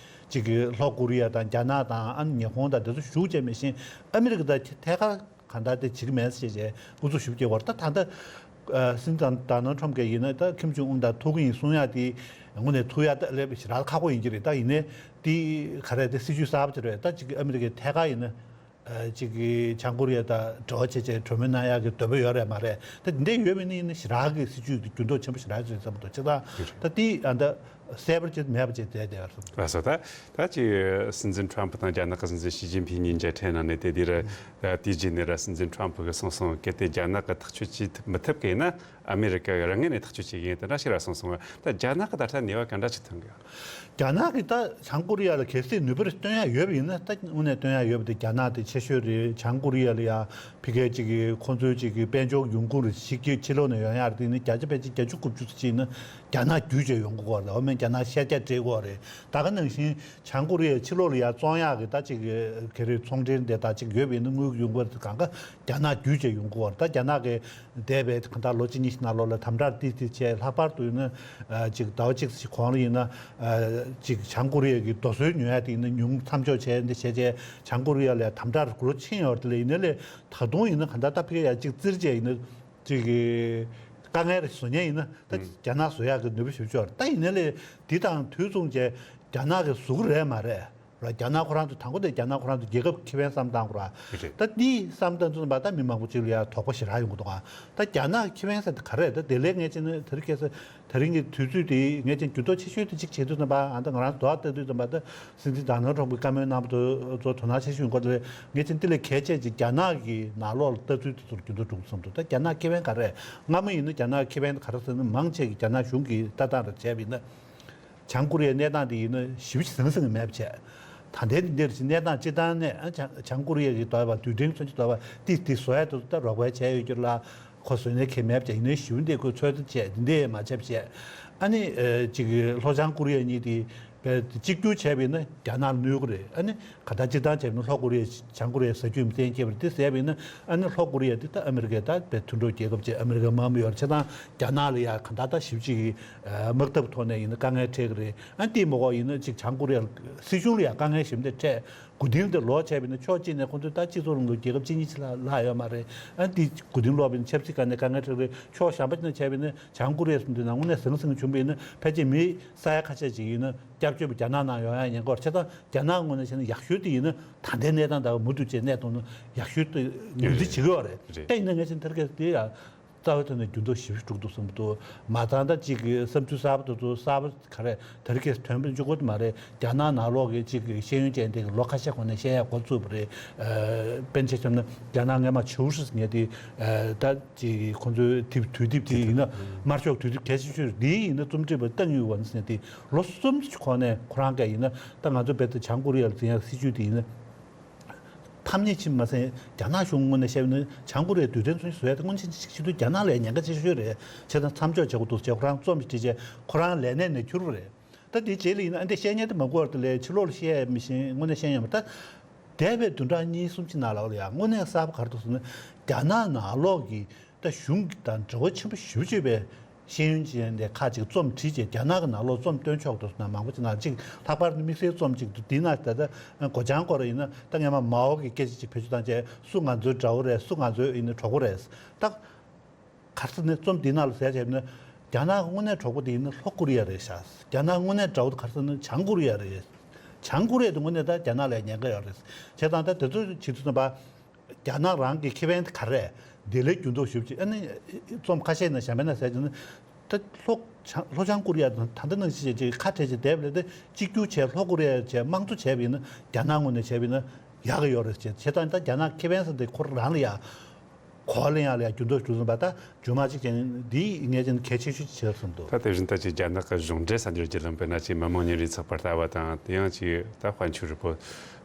ཅིག་གི་ལྷོ་ཀོ་རི་ཡ་དང་རྒྱ་ནག་དང་ཨ་ནི་ཉི་ཧོང་དང་དེ་ཚོ་ཞུགས་བྱས་མེད་བཞིན་ཨ་མི་རི་ཀ་དང་ཐད་ཀར་གང་ལྟར་དེ་བྱེད་ཀྱི་མེད་ཟེར་བྱས་ཨུ་ཚུགས་ཞུ་རྒྱུ་བར་ད་ད་ལྟ་སྲིད་འཛིན་ཌོ་ནལ་ཊམ་གྱིས་ཡིན་ན་ད་ཁིམ་ཇོང་ཨུན་དང་ཐུག་གི་ཡིན་གསུང་ཡག་དེ་དངོས་གནས་ཐུག་ཡག་ད་ལས་ཞེ་དྲག་ཁག་པོ་ཡིན་གྱི་རེད། ད་ཡིན་ནའི་དེ་ག་རེ་དེ་སྲིད་ཇུས་གསར་པ་དེ་རེད། ད་ཅིག་ཨ་མི་རི་ཀའི་ཐད་ཀར་ཡིན་ན། ཨ་ཅིག་གིས་བྱང་ཀོ་རི་ཡ་དང་འབྲེལ་བ་བྱེད་ཆེད་གྲོས་མོལ་གནང་ཡག་གི་འདོད་པ་ཡོད་རེད་མ་རེད། ད་འདི་འདྲ་ཡོད་མིན་ནི་ཡིན་ན་ཞེ་དྲག་གི་སྲིད་ཇུས་འགྱུར་ལྡོག་ཆེན་པོ་ཞེ་དྲག་ཅིག་བསམ་འདུག་ཅིག་ད་ད་དེ་ཨ་ད་གསལ་པོ་ཅིག་མེད་པ་ཅིག་བསྡད་བསྡད་པ་རེད། ལགས་སོ། ད་ད་ཅིག་སྲིད་འཛིན་ཊམ་ཕུ་དང་རྒྱ་ནག་གི་སྲིད་འཛིན་ཞི་ཅིན་ཕིང་གཉིས་མཇལ་འཕྲད་གནང་ནས་དེ་དེ་ར་དེའི་རྗེས་ནས་ར་སྲིད་འཛིན་ཊམ་ཕུ་གིས་གསུངས་སོང་། གལ་ཏེ་རྒྱ་ནག་གིས་ཐག་གཅོད་བྱེད་ཐུབ་མི་ཐུབ་ཀྱི་ཡིན་ན་ཨ་མི་རི་ཀ་གིས་རང་ངོས་ནས་ཐག་གཅོད་བྱེད་ཀྱི་ཡིན་དེ་འདྲ་ཞིག་ར་གསུངས་སོང་བ། ད་རྒྱ་ནག་གི་ད་ལྟ་ནུས་པ་ག་འདྲ་ཞིག་ཐོན་གི་ཡོད། རྒྱ་ནག་གིས་ད་བྱང་ཀོ་རི་ཡ་ལ་གལ་སྲིད་ནུས་པ་རེ་སྟོན་ཡག་ཡོད་པ་ཡིན་ན། ད་དངོས་གནས་སྟོན་ཡག་ཡོད་པ་དེ་རྒྱ་ནག་དེ་ཆེ་ཤོས་རེད། བྱང་ཀོ་རི་ཡ་ལ་ཡ་ཕ་གིའི་ཅིག་གི་ཁོང་ཚོའི་ཅིག་གི་དཔལ་འབྱོར་ཡོང་ཁུངས་རེད། ཕྱི་རྒྱལ་ཕྱི་ལོགས་ནས་ཡོང་ཡག་རེད། དེ་ནི་བརྒྱ་ཆ་ཕལ་ཆེར་བརྒྱད་ཅུ་དགུ་བཅུ་ཙམ་ཅིག་ནི་རྒྱ་ནག་བརྒྱུད་བྱས་ཡོང་གི་ཡོད་རེད། འོ་མེད་རྒྱ་ནག་ཤར་རྒྱག་སྤྲད་ཀྱི་ཡོད་རེད། ད་ག་ནང་བཞིན་བྱང་ཀོ་རི་ཡ་ཕྱི་ལོགས་ལ་ཡ་བཙོང་ཡག་གི་ད་ཅིག་གི་ག་རེ་ཚོང་འབྲེལ་འདི་དག་ཅིག་ཡོད་པ་ཡིན་ན་དངུལ་ཡོང་གི་ཡོད་རེད། གང་ག་རྒྱ་ནག་བརྒྱུད་བྱས་ཡོང་གི་ཡོད་རེད། ད་རྒྱ་ནག་གི་འདས་པའི་གང་ལྟར་ལོ་གཅིག་གཉིས་ཤིག་ནང་ལོགས་ལ་དམ་དྲག་ཏིག་ཏིག་བྱས། ལྷག་པར་དུ་ཡིན་ན་ཨ་ཅིག་ཟླ་བ་གཅིག་ཙམ་གོང་ལ་ཡིན་ན་ཨ་ཅིག་བྱང་ཀོ་རི་ཡ་གི་རྡོ་སོལ་ཉོ་ཡ་དེ་ཡིན་ན་ཉུང་མཚམས་འཇོག་བྱས། འདི་བྱས་བྱས་བྱང་ཀོ་རི་ཡ་ལ་དམ་དྲག་འགྲོ་ཕྱིན་ཡོད་རེད། དེ་ལས་ཡིན་ན་ལས་ད་དུང་ཡིན་ན་གང་ལྟར་ད་ཕ་གི་ཡ་ཅིག་བཙིར་བྱས་ཡིན་ན་ཅིག་གི་དཀའ་ངལ་རེ་བཟོ་མཁན་ཡིན་ན་ད་རྒྱ་ནག་བཟོ་ཡག་གི་ནུས་པ་ཞེ་པོ་ཅིག་ཡོད་རེད། ད་ཡིན་ན་ལས་འདི་དང་དུས་མཚུངས་བྱས་རྒྱ་ནག་གིས་བཟོ་གི་རེད་མ་རེད། ར་རྒྱ་ནག་ཁོ་རང་ཚོ་དང་པོ་དེ་རྒྱ་ནག་ཁོ་རང་ཚོ་རྒྱལ་ཁབ་ཁེ་ཕན་བསམ་བཏང་དགོས་ར། རེད། ད་འདི་བསམ་བཏང་ཚུལ་ལ་ད་མི་མང་པོ་ཅིག་ལ་ཡ་དོགས་པ་ཞེ་དྲག་ཡོང་གི་འདུག་ཨ། ད་རྒྱ་ནག་ཁེ་ཕན་ཟེར་དེ་ག་རེ་རེད། ད་དེ་ལས་ངས་བྱས་ན་དེ་རིང་ཁ་སང་དེ་རིང་གི་དུས་ཚོད་དེ་ངས་བྱས་ན་འགྱུར་ལྡོག་ཆེ་ཤོས་དེ་གཅིག་བྱེད་དུས་ཙམ་པ། ཨ་ད་ང་རང་དོ་བ་ལྟ་དུས་ཙམ་པ་ད་སྲིད་འཛིན་ཌོ་ནལ་ཊམ་གྱིས་བཀའ་མོལ་གནང་བ་དེ་ཚོ་དོ་སྣང་ཆེ་ཤོས་ཡོང་གི་རེད། ངས་བྱས་ན་དེ་ལས་གལ་ཆེ་ཅིག་རྒྱ་ནག་གི་ནང་ལོགས་ལ་ལྟ་ཚུལ་དེ་ཚོར་འགྱུར་ལྡོག་འགྲོ་གི་བསམ་འདུག་ད་རྒྱ་ནག་ཁེ་ཕན་ག་རེ་རེད། སྔ་མོ་ཡིན་ན་རྒྱ་ནག་ཁེ་ཕན་ག་རེ་ཟེར་ན་མང་ཆེ་གི་རྒྱ་ནག་གཞུང་གི་ལྟ་སྟངས་རེ་བྱས་པ་ཡིན་ན། བྱང་ཀོ་རི་ཡའི་གནས་སྟངས་དེ་ཡིན་ན་ཞེ་པོ་ཅིག་ཟང་ཟིང་མེད་པ་བྱས། ད་ལྟའི་འདིར་ཅིག་གནས་སྟངས་སྤྱིར་བཏང་ནས་ཨ་བྱང་བྱང་ཀོ་རི་ཡ་གི་དོ་བ་རྡུལ་ཕྲན་མཚོན་ཆ་དོ་བ་ཏིག་ཏིག་བཟོ་ཡ་དེ་ཚོ་ད་རོགས་པ་བྱས་ཡོད་རྒྱུ་ལ་ཁོ་བཟོས་ནས་ཁེ་མེད་པ་བྱས། ཡིན་ནའི་ཞེ་པོ་འདི་ཁོས་ཚོད་ལྟ་བྱས་འདི་འདྲ་མ་བྱས་པ་བྱས། ཨ་ནི་ཨ་ཅིག་ལྷོ་བྱང་ཀོ་རི་ཡ་གཉིས་དེ་བས་གཅིག་གྱུར་བྱས་པ་ཡིན་ན་རྒྱ་ནག་ལ་གནོད་ཀྱི་རེད། ཨ་ནི་ག་ད་སྤྱིར་བཏང་བྱས་པ་ཡིན་ན་ལྷོ་ཀོ་རི་ཡ་བྱང་ཀོ་རི་ཡ་ཟ་རྒྱུ་ཡིན་པ་གཏན་འཁེལ་བ་རེད། དེ་ཟེར་བ་ཡིན་ན་ཨ་ནི་ལྷོ་ཀོ་རི་ཡ་དེ་ད་ཨ་མི་རི་ཀའི་ད་བས་མཐུན་གྲོགས་རྒྱལ་ཁབ་ཅིག་ཨ་མི་རི་ཀའི་དམག་མི་ཡོད་རེད། བྱས་ཙང་རྒྱ་ནག་ལ་ཡ་ག་ད་ད་ཞེ་པོ་ཅིག་གི་དམག་འཐབ་ཐོག་ནས་ཡིན་ན་དཀའ་ངལ་འཕྲད་ཀྱི་རེད། ཨ་དེ་མ་གཏོགས་ཡིན་ན་ཅིག་བྱང་ཀོ་རི་ཡ་སྲིད་གཞུང་ལ་ཡང་དཀའ་ངལ་ཞེ་པོ་འདི་འཕྲད། མགོ་རྟིང་དེ་ལོག་བྱས་པ་ཡིན་ན་ཕྱོགས་གཅིག་ནས་ཁོང་ཚོས་ད་སྤྱི་ཚོགས་རིང་ལུགས་རྒྱལ་ཁབ་གཅིག་གཉིས་ཅིག་ལ་ལྷག་ཡོད་མ་རེད། ཨ་དེ་མགོ་རྟིང་ལོག་པ་ཡིན་ན་ཆབ་སྲིད་སྒང་ནས་དཀའ་ངལ་འཕྲད་ཀྱི་རེད། ཕྱོགས་གཞན་པ་ཅིག་ནས་བྱས་པ་ཡིན་ན་བྱང་ཀོ་རི་ཡ་གསུམ་དེ་ནང་དངོས་གནས་ཟང་ཟིང་བྱུང་བ་ཡིན་ན་ཕལ་ཆེར་མི་ས་ཡ་ཁ་ཤས་ཅིག་ཡིན་ན་སྐྱབས་བཅོལ་བ་རྒྱ་ནག་ནང་ཡོང་ཡ་ཉེན་ཁ་ཡོད་རེད། བྱས་ཙང་རྒྱ་ནག་ངོས་ནས་བྱས་ན་ཡག་ཤོས་དེ་ཡིན་ན་ད་ལྟའི་གནས་སྟངས་ལྟ་བུ་མུ་མཐུད་བྱས་གནས་ཐུབ་ན་ཡག་ཤོས་དེ་ངོས་འཛིན་བྱེད་ཀྱི་ཡོད་རེད། རེད། དེ་ཡིན་ན་ངས་བྱས་ན་ཐར་གས་དེ་ཡ། རྩ་བའི་ཐོག་ནས་འགྱུར་ལྡོག་ཞེ་པོ་འགྲོ་གི་འདུག་བསམ་གྱི་འདུག་མ་ཚད་ད་ཅིག་གི་བསམ་ཚུལ་གསར་པ་དེ་ཚོ་གསར་པ་ག་རེ་དེ་རིང་ཁ་སང་ཐོན་པ་གཅིག་པོ་དེ་མ་རེད། རྒྱ་ནག་ནང་ལོགས་ཀྱི་ཅིག་གི་ཤེས་ཡོན་ཅན་དེ་གི་ལོ་ཁ་ཤས་གོང་ནས་བཤད་ཡག་འགོ་བཙུགས་པ་རེད། ཨ་དཔེར་ན་ཆ་བཞག་ན་རྒྱ་ནག་སྔོན་མ་ཆའོ་ཧྲི་ཟེར་མཁན་དེ་ཨ་ད་ཅིག་ཁོང་ཚོའི་དེབ་དུས་དེབ་དེ་ཡིན་ན་དམར་ཤོག་དུས་དེབ་གལ་ཆེ་ཤོས་རེད། དེ་ཡིན་ན་རྩོམ་སྒྲིག་པ་ཏང་ཡུས་ཝན་ཟེར་མཁན་དེ་ལོ་གསུམ་གྱི་གོང་ནས་ཁོ་རང་ག་ཡིན་ན་ད་ང་ཚོ་རྦད་དེ་བྱང་ཀོ་རི་ཡ་ལ་འཛིན་ཡག་སྲིད་ཇུས་དེ་ཡིན་ན། ཕམ་ཉེས་ཕྱིན་མ་ཟད་རྒྱ་ནག་གཞུང་ངོས་ནས་བཤད་པ་ཡིན་ན་བྱང་ཀོ་རི་ཡའི་རྡུལ་ཕྲན་མཚོན་ཆ་བཟོ་ཡ་དེ་སྔོན་ཆད་ཅིག་བྱེད་དུས་རྒྱ་ནག་ལ་ཡང་ཉེན་ཁ་ཆེ་ཤོས་རེད། བྱས་ཙང་མཚམས་འཇོག་བྱེད་དགོས་འདུག་ཅེས་ཁོ་རང་རྩོམ་ཞིག་བྲིས་རྗེས་ཁོ་རང་ལས་གནས་ནས་ཁྱུར་བ་རེད། ད་དེའི་རྗེས་ལ་ཡིན་ན་ཨ་འདི་བཤད་མཁན་དེ་མང་པོ་ཡོད་རེད་དེ་ལས་ཕྱི་ལོགས་ལ་བཤད་ཡ་མི་ཤེས་དངོས་གནས་བཤད་ཡོད་མ་རེད། ད་འདས་པའི་བདུན་ཕྲག་གཉིས་གསུམ་ཕྱི་ནང་ལོགས་ལ་ཡང་དངོས་གནས་གསར་པ་ག་རེ་འདུག་ཟེར་ན་རྒྱ་ནག་ནང་ལོགས་ཀྱི་ད་གཞུང་དང་འབྲེལ་བ་ཆེན་པོ་ཞེ་པོ་ཅིག་ཡོད་པའི་ཤེས་ཡོན་ཅན་དེ་ཁག་ཅིག་རྩོམ་བྲིས་རྗེས་རྒྱ་ནག་གི་ནང་ལོགས་རྩོམ་སྟོན་ཆོག་འདུག་ན་མང་པོ་ཅིག་ན་ཅིག་ལྷག་པར་དུ་དམིགས་བསལ་རྩོམ་ཅིག་འདུག་འདི་ན་ད་ལྟ་སྒོ་བྱང་སྐོར་ཡིན་ན་ད་སྔོན་མ་མའོ་གི་སྐད་ཆ་ཅིག་བེད་སྤྱོད་བཏང་རྗེས་སུ་ང་ཚོའི་དགྲ་བོ་རེད། སུ་ང་ཚོའི་ཡིན་ན་གྲོགས་པོ་རེད། ད་ག་རེ་ཟེར་ན་རྩོམ་འདི་ནང་ལ་ཟེར་བྱས་ན་རྒྱ་ནག་གི་དངོས་གནས་གྲོགས་པོ་དེ་ཡིན་ན་ལྷོ་ཀོ་རི་ཡ་རེད་ཤག་རྒྱ་ནག་གི་དངོས་གནས་དགྲ་བོ་དེ་ག་རེ་ཟེར་ན་བྱང་ཀོ་རི་ཡ་རེད། བྱང་ཀོ་རི་ཡ་དེ་དངོས་གནས་ད་རྒྱ་ནག་ལ་ཉེན་ཁ་ཡོད་རེད། བྱས་ཙང་ད་དེ་ཚོ་བྱེད་དུས་ཙམ་པ། རྒྱ་ནག་རང་གི་ཁེ་ཕན་དེ་ག་རེ་རེད། དེ་ལས་འགྱུར་ལྡོག་ཞེ་པོ་ཅིག་ཨ་ནི་རྩོམ་ཁ་ཤས་ནང་གཞན་པ་ན་ཟེར་གྱི་ན། ད་ལྷོ་བྱང་ལྷོ་བྱང་ཀོ་རི་ཡ་དང་ད་ལྟ་ནང་བཞིན་བྱས་ཅིག་ཁ་བྲལ་ཅིག་བསྡད་པ་ལས་ད་གཅིག་གྱུར་བྱས་ལྷོ་ཀོ་རི་ཡ་བྱས་དམངས་གཙོ་བྱས་པ་ཡིན་ན་རྒྱ་ནག་ངོས་ནས་བྱས་པ་ཡིན་ན་ཡག་གི་ཡོད་རེད་ཅེས། བྱས་ཙང་ད་རྒྱ་ནག་ཁེ་ཕན་ཟེར་དེ་ཁོ་རང་ལ་ཡ། གོ་བ་ལེན་ཡག་ལ་ཡང་འགྱུར་ལྡོག་འགྲོ་བཞིན་པ། ད་རྗེས་མ་གཅིག་ཅན་འདི་ངས་ཀྱང་གལ་ཆེ་ཤོས་ཅིག་བྱས་སོང་འདུག་ད་དེ་བཞིན་ད་ཅིག་རྒྱ་ནག་གི་གཞུང་འབྲེལ་གསར་འགྱུར་བརྒྱུད་ལམ་དཔེར་ན་ཅིག་མི་དམངས་ཉིན་རེའི་ཚགས་པར་ལྟ་བ་དང་། དེ་ཡང་ཅིག་ད་དཔལ་འབྱོར་རིག་པོ་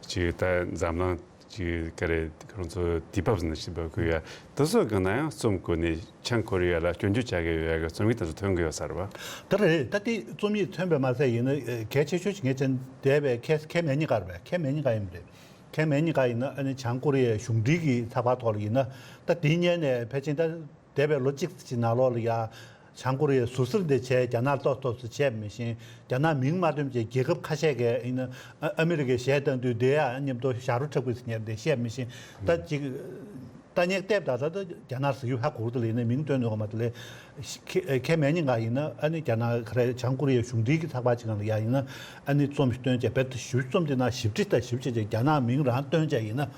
ཅིག་ད་འཛམ་གླིང་ཅིག་ག་རེ་ཁོང་ཚོ་དུས་བབ་ཟིན་ཞིག་འབབ་དགོས་ཡ། དེ་ཚོ་གི་ནང་ཡང་རྩོམ་བཀོད་ནས་བྱང་ཀོ་རི་ཡ་ལ་སྐྱོན་བརྗོད་བྱ་དགོས་ཡོད་ཡ་གི་རྩོམ་ཡིག་དེ་ཚོ་ཐོན་གི་ཡོད་ས་རེད་བ། ད་རེད། ད་དེ་རྩོམ་ཡིག་ཐོན་པའི་མ་ཚད་ཡིན་ན་གལ་ཆེ་ཤོས་ཅིག་ངས་ཀྱང་འདས་པའི་ཁེ་ཁེ་མེད་གཉིས་ཀ་རེད་པས། ཁེ་མེད་གཉིས་ཀ་ཡིན་པ་རེད། ཁེ་མེད་གཉིས་ཀ་ཡིན་ན་ཨ་ནི་བྱང་ཀོ་རི་ཡའི་གཞུང་འབྲེལ་གྱི་ཚགས་པར་ཐོག་ལ་ཡིན་ན། ད་དེ་སྔོན་ནས་ཕལ་ཆེར་ད་འདས་པའི་ལོ་གཅིག་ཙམ་གྱི་ནང་ལོགས་ལ་ཡ་བྱང་ཀོ་རི་ཡས་ཟུར་ཟུར་འདི་བྱས། རྒྱ་ནག་ཏོག་ཏོག་ཙམ་བྱས་མི་ཤེས། རྒྱ་ནག་མིང་མ་སྟོན་བྱས། རྒྱལ་ཁབ་ཁ་ཤས་ཀྱིས་ཡིན་ན་ཨ་ཨ་མི་རི་ཀའི་ཞལ་བཏང་དུས་དེ་ཡ་མཉམ་དུ་ཞབས་བྲོ་འཁྲབ་དགོས་ཟེར་ཉེར་འདི་བཤད་མི་ཤེས། ད་ཅིག་ལྟ་ཉེས་བལྟས་པ་ད་ད་རྒྱ་ནག་ཟེར་རྒྱུ་ཧ་གོ་གི་འདུག་ལ། ཡིན་ན་མིང་སྟོན་འདུག་ག་མ་གཏོགས་ལས། ཁེ་ཁེ་མེད་གཉིས་ཀ་ཡིན་ན་ཨ་ནི་རྒྱ་ནག་ག་རེ་བྱང་ཀོ་རི་ཡའི་གཞུང་འབྲེལ་གྱི་ཚགས་པར་ཅིག་སྒང་ལ་ཡ་ཡིན་ན་ཨ་ནི་རྩོམ་ཞིག་བཏོན་བྱས། རྦད་དེ་ཞིབ་རྩོམ་དེ་ནང་ཞིབ་ཕྲ་དང་ཞིབ་བྱས་བྱས་རྒྱ་ནག་མིང་རང་བཏོན་བྱས་ཡིན་ན།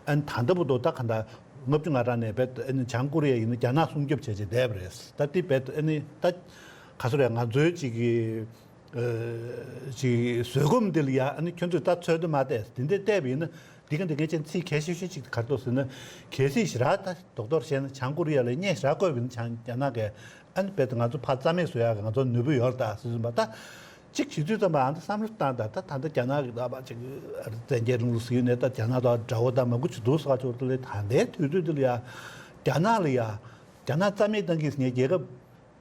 ཨ་ནི་ད་ལྟ་བར་དུ་ད་ག་འདྲ་ལྔ་བཅུ་ང་གྲངས་ནས་རྦད་དེ་ཨ་ནི་བྱང་ཀོ་རི་ཡ་ཡིན་ན་རྒྱ་ནག་སྲུང་སྐྱོབ་བྱས་བྱས་བསྡད་པ་རེད། ད་དེ་རྦད་དེ་ཨ་ནི་ད་ག་ཚོད་རེད། ང་ཚོའི་ཅིག་གི་ཨ་ཅིག་བཟོད་སྒོམ་འདི་ལ་ཡ་ཨ་ནི་ཁྱོད་ཚོས་ད་འཚོལ་དུ་མ་བལྟས། དེ་འདྲ་བལྟས་པ་ཡིན་ན་འདི་ག་འདི་ངས་ཅན་ཚིག་གལ་ཆེ་ཤོས་ཅིག་ག་རེ་འདུག་ཟེར་ན། གལ་སྲིད་ཞེ་དྲག་ད་རྡོག་རྡོག་བཤད་ན་བྱང་ཀོ་རི་ཡ་ལ་སྙད་ཞེ་དྲག་བཀོད་པ་ཡིན་ན་བྱང་རྒྱ་ནག་གིས་ཨ་ནི་རྦད་དེ་ང་ཚོ་ཕར་རྩ་མེད་བཟོ་ཡག་གི་ང་ཚོ་ནུས་པ་ཡོད་རེད་ད་ཟེར་བཞིན་པ། ད་གཅིག་བྱེད་དུས་ཙམ་པ་ཨ་ནི་བསམ་བློ་བཏང་། ད་ད་ད་ལྟ་རྒྱ་ནག་གི་ད་བ་ཅིག་བཙན་རྒྱལ་རིང་ལུགས་ཟེར་ནས་ད་རྒྱ་ནག་དང་དགྲ་བོ་དང་མང་པོ་ཅིག་འདུག་ཟེར་བ་ཅིག་འོ་དེ་ལས་ད་ལྟའི་དུས་ཚོད་འདི་ལ་ཡ་རྒྱ་ནག་ལ་ཡ་རྒྱ་ནག་རྩ་མེད་བཏང་གི་ཟེར་ནས་རྒྱལ་ཁབ་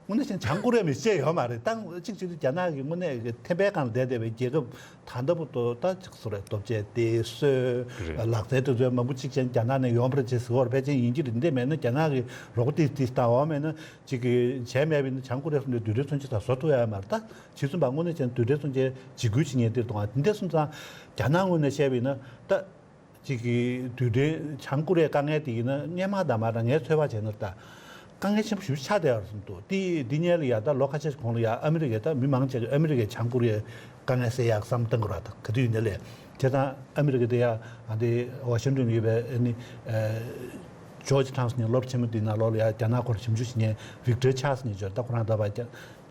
དངོས་གནས་བྱས་ན་བྱང་ཀོ་རི་ཡ་མི་བཤད་ཡོད་མ་རེད། ད་གཅིག་བྱེད་དུས་རྒྱ་ནག་གི་དངོས་གནས་ཀྱི་ཐེམ་པའི་སྒང་ལ་བསྡད་བསྡད་པའི་རྒྱལ་ཁབ་ད་ལྟ་བར་དུ་ད་ཅིག་སུ་རེད། སྟོབས་ཆེ་དེ་སོས། རེད། ལག་རྩལ་དེ་ཚོའི་མང་པོ་གཅིག་ཅན་རྒྱ་ནག་ནས་ཡོང་བ་རེད་ཅེས་ཟེར་བ་རེད། ཕལ་ཆེར་ཡིན་གྱི་རེད། འདི་མེད་ན་རྒྱ་ནག་གི་རོགས་ཏིས་ཏིས་དང་འོག་མེད་ན་ཅིག་གི་བྱས་མེད་པ་ཡིན་ན་བྱང་ཀོ་རི་ཡ་སོང་ནས་རྡུལ་ཕྲན་མཚོན་ཆ་དང་བཟོ་ཐུབ་ཡ་མ་རེད། ད་བྱས་ཙམ་པ་དངོས་གནས་བྱས་ན་རྡུལ་ཕྲན་མཚོན་ཆའི་འཇིགས་སྐུལ་བྱེད་མཁན་དེ་གཏོང་བ་འདི་འདྲ་སོང་ཙང་རྒྱ་ནག་ངོས་ནས་བཤད་པ་ཡིན་ན་ད། གཅིག་གིས་རྡུལ་ཕྲན་བྱང་ཀོ་རི་ཡའི་དཀའ་ངལ་དེ་ཡིན་ན་སྔོན་མ་དང་མ་ར་ངས་ཚོད་དཔག་བྱས་ན་ད་དཀའ་ངལ་ཆེན་པོ་ཞེ་པོ་ཆགས་བསྡད་ཡོད་རེད་བསམ་འདུག་དེ་འདི་སྔོན་ལ་ཡ་ད་ལོ་ཁ་ཤས་ཤིག་གོང་ལ་ཡ་ཨ་མི་རི་ཀས་ད་མི་མང་ཆེ་གིས་ཨ་མི་རི་ཀས་བྱང་ཀོ་རི་ཡའི་དཀའ་ངལ་སེལ་ཡག་བསམ་བཏང་གི་རེད། ད་ག་དུས་ཡིན་ནའི་ལས་བྱས་ཙང་ཨ་མི་རི་ཀ་དེ་ཡ་ཨ་འདི་ཝ་ཤིང་ཏོན་ཡོད་པའི་ཨ་ནི་ཇོར་ཇི་ཊའུན་ཟེར་མཁན་སློབ་ཆེན་མོ་དེའི་ནང་ལོགས་ལ་ཡ་རྒྱ་ནག་སྐོར་ཞིབ་འཇུག་བྱེད་མཁན་ཝིག་ཊར་ཆཱ་ཟེར་མཁན་ཅིག་ཡོད་རེད། ད་ཁོ་རང་ད་བར་རྒྱ་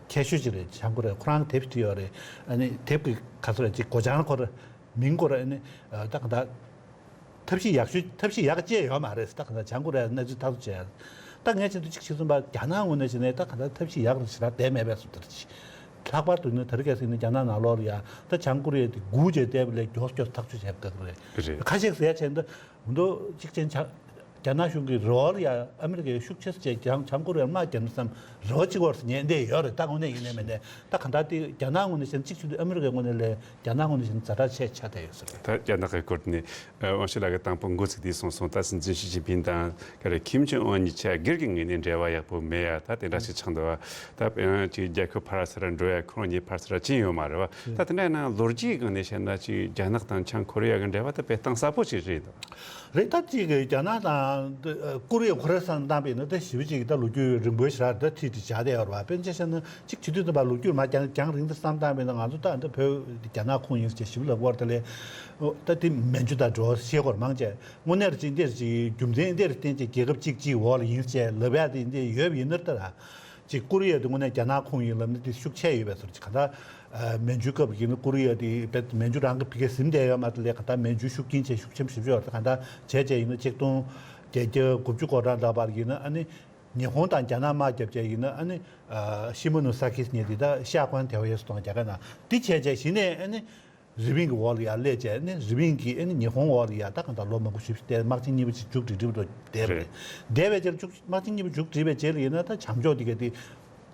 མཁས་ཤོས་ཅིག་རེད། བྱང་ཀོ་རི་ཡ། ཁོ་རང་དེབ་བྲིས་ཡོད་རེད། ཨ་ནི་དེབ་ཀྱི་ག་ཚོད་རེད་ཅིག་མགོ་བྱང་ཁོ་ར། མིང་སྐོར་ཨ་ནི་ད་ག་འདྲ་ཐབས་ཤེས་ཡག་ཤོས་ཐབས་ཤེས་ཡག་ཅེས་ཡོད་མ་རེད། ད་ག་འདྲ་བྱང་ཀོ་རི་ཡའི་གནས་ཚུལ་ཐག་གཅོད་བྱས་ཡ། ད་ངས་བྱས་ན་ཅིག་བྱས་ཙམ་པ་རྒྱ་ནག་ངོས་ནས་བྱས་ནས་ད་ག་འདྲ་ཐབས་ཤེས་ཡག་རུ་ཞེ་དྲག་བསྡད་མེད་པས་སུ་དེར་ཅིག་ལྷག་པར་དུ་ནི་དེ་རིང་ཁ་སང་ནི་རྒྱ་ནག་ནང་ལོགས་ལ་ཡ་ད་བྱང་ཀོ་རི་ཡ་དེ་སྒུག་བྱས་བསྡད་པ་ལས་མགྱོགས་མགྱོགས་ཐག་གཅོད་བྱས་དགོས་རེད། རེད། ཁ་ཤས་ཟེར་ཡ་བྱས་ན་ད་འོ་འདུག་གཅིག་ཅན་ཆ། རྒྱ་ནག་གཞུང་གིས་རེ་བ་ལ་ཡ་ཨ་མི་རི་ཀའི་ཤུགས་ཆེ་ས་བྱས་ཀྱང་བྱང་ཀོ་རི་ཡར་དམག་རྒྱབ་ན་བསམ་རེ་བ་གཅིག་བར་སུ་ཉན་བསྡད་ཡོད་རེད། ད་དངོས་གནས་ཡིན་ནའི་མིན་ནའི་ད་ག་འདྲ་དེ་རྒྱ་ནག་ངོས་ནས་བྱས་ན་གཅིག་བྱུང་དུས་ཨ་མི་རི་ཀའི་ངོས་ནས་ལས་རྒྱ་ནག་ངོས་ནས་བྱས་ན་ཛ་དྲག་ཆེ་ཆགས་བསྡད་ཡོད་ས་རེད། ད་རྒྱ་ནག་གི་སྐོར་ནས་ཨ་དབང་ཕྱུག་ལགས་ཀྱིས་དང་པོ་འགོ་ཚུགས་དུས་གསུངས་སོང་། ད་སྲིད་འཛིན་ཞི་ཅིན་ཕིང་དང་ག་རེ་ཁིམ་ཇོང་ཨུན་གཉིས་ཆ་སྒེར་གྱི་ངོས་ནས་འབྲེལ་བ་ཡག་པོ་མེད་ཡ་ད་དེ་འདྲ་ཞིག་ཆགས་འདུག་བ། ད་ཡང་ཅིག་རྒྱལ་ཁབ་ཕར་ཚུར་འགྲོ་ཡ་ཁོ་རང་གཉིས་ཕར་ཚུར་ཕྱིན་ཡོད་མ་རེད་བ། ད་དེ་འདྲ་ཡིན་ན་ལོ་རྒྱུས་སྒང་ནས་བཤད་ན་ཅིག་རྒྱ་ནག་དང་བྱང་ཀོ་རི་ཡ་གི་འབྲེལ་བ་ད་དཔེ་གཏིང་ཟབ་པོ་ཞིག་རེད་འདུག་རེད། ད་ཅིག་རྒྱ་ནག་དང་ཀོ་རི་ཡ་ཁོ་རའི་བསམ་བཏང་བས་ན་ད་ཞེ་པོ་ཅིག་ད་ལོ་རྒྱུས་རིང་པོའི་ཞེ་དྲག་ད་ཁྲིད་དེ་བཞག་བསྡད་ཡོད་རེད་བ། དཔེར་ན་ཆ་བཞག་ན་ཅིག་བྱེད་དུས་ཙམ་པ་ལོ་རྒྱུས་མར་རྒྱང་རྒྱང་རིང་དུ་བསམ་བཏང་བས་ན་ང་ཚོ་ད་ད་བོད་རྒྱ་ནག་ཁོངས་ཡིན་ཟེར་ཞེ་པོ་ལབ་ཀྱི་ཡོད་རེད། ད་ལས་ད་དེ་མན་ཇུ་དང་འབྲེལ་བ་ཤེས་དགོས་རེད་མང་ཆེ། དངོས་གནས་ཅིག་འདིར་ཅིག་རྒྱུ་མཚན་འདིར་བརྟེན་ཅིག་རྒྱལ་ཁབ་གཅིག་གཅིག་འོག་ལ་ཡིན་ཟེར་ལབ་ཡ་དེ་འདི་ཡོད་པ་ཡིན་ན་ད་ར། ཅིག་ཀོ་རི་ཡ་དེ་དངོས་གནས་རྒྱ་ནག་ཁོངས་ཡིན་ལབ་ན་དེ་ཤུགས་ཆེ་ཡོད་པའི་ཚོར་ཅིག་ག་ད། མན་ཇུ་སྐབས་ཀྱི་ནི་ཀོ་རི་ཡ་དེ་བེད་མན་ཇུ་རང་གི་ཕ་གིར་ཟིན་བསྡད་ཡོད་མ་རེད། ལས་ག་ད་མན་ཇུ་ཤུགས་རྐྱེན་ཆེ་ཤུགས་ཆེན་ཞེ་པོ་ཅིག་ཡོད་རེད། ག་ད་བྱས་བྱས་ཡིན་ན་ཆིག་སྟོང་བརྒྱད་བརྒྱ་དགུ་བཅུ་གོ་གྲངས་ལ་བར་ཡིན་ན་ཨ་ནི་ཉི་ཧོང་དང་རྒྱ་ནག་དམག་རྒྱབ་བྱས་ཡིན་ན་ཨ་ནི་ཤི་མོ་ནོ་ས་ཀིས་ཉིད་དེ་ད་ཤ་ཁོན་ཐེ་བ་ཡེ་སུ་དང་རྒྱ་གར་ནང་དེ་བྱས་བྱས་གཞི་ནས་ཨ་ནི། རི་པིན་གྱི་འོག་ལ་ཡར་སླེབས་བྱས་ནས་རི་པིན་གྱིས་ཨ་ནི་ཉི་ཧོང་འོག་ལ་ཡར་ད་གང་ལྟར་ལོ་མང་པོ་ཞིག་བསྡད། དམག་ཆེན་གཉིས་པ་ཅིག་མཇུག་སྒྲིལ་སྒྲིལ་འགྲོ་བསྡད་པ་རེད། བསྡད་པའི་རྗེས་ལ་མཇུག་དམག་ཆེན་གཉིས་པ་མཇུག་སྒྲིལ་བའི་རྗེས་ལ་ཡིན་ན་ད་བྱང་ཕྱོགས་དེ་ག་དེ་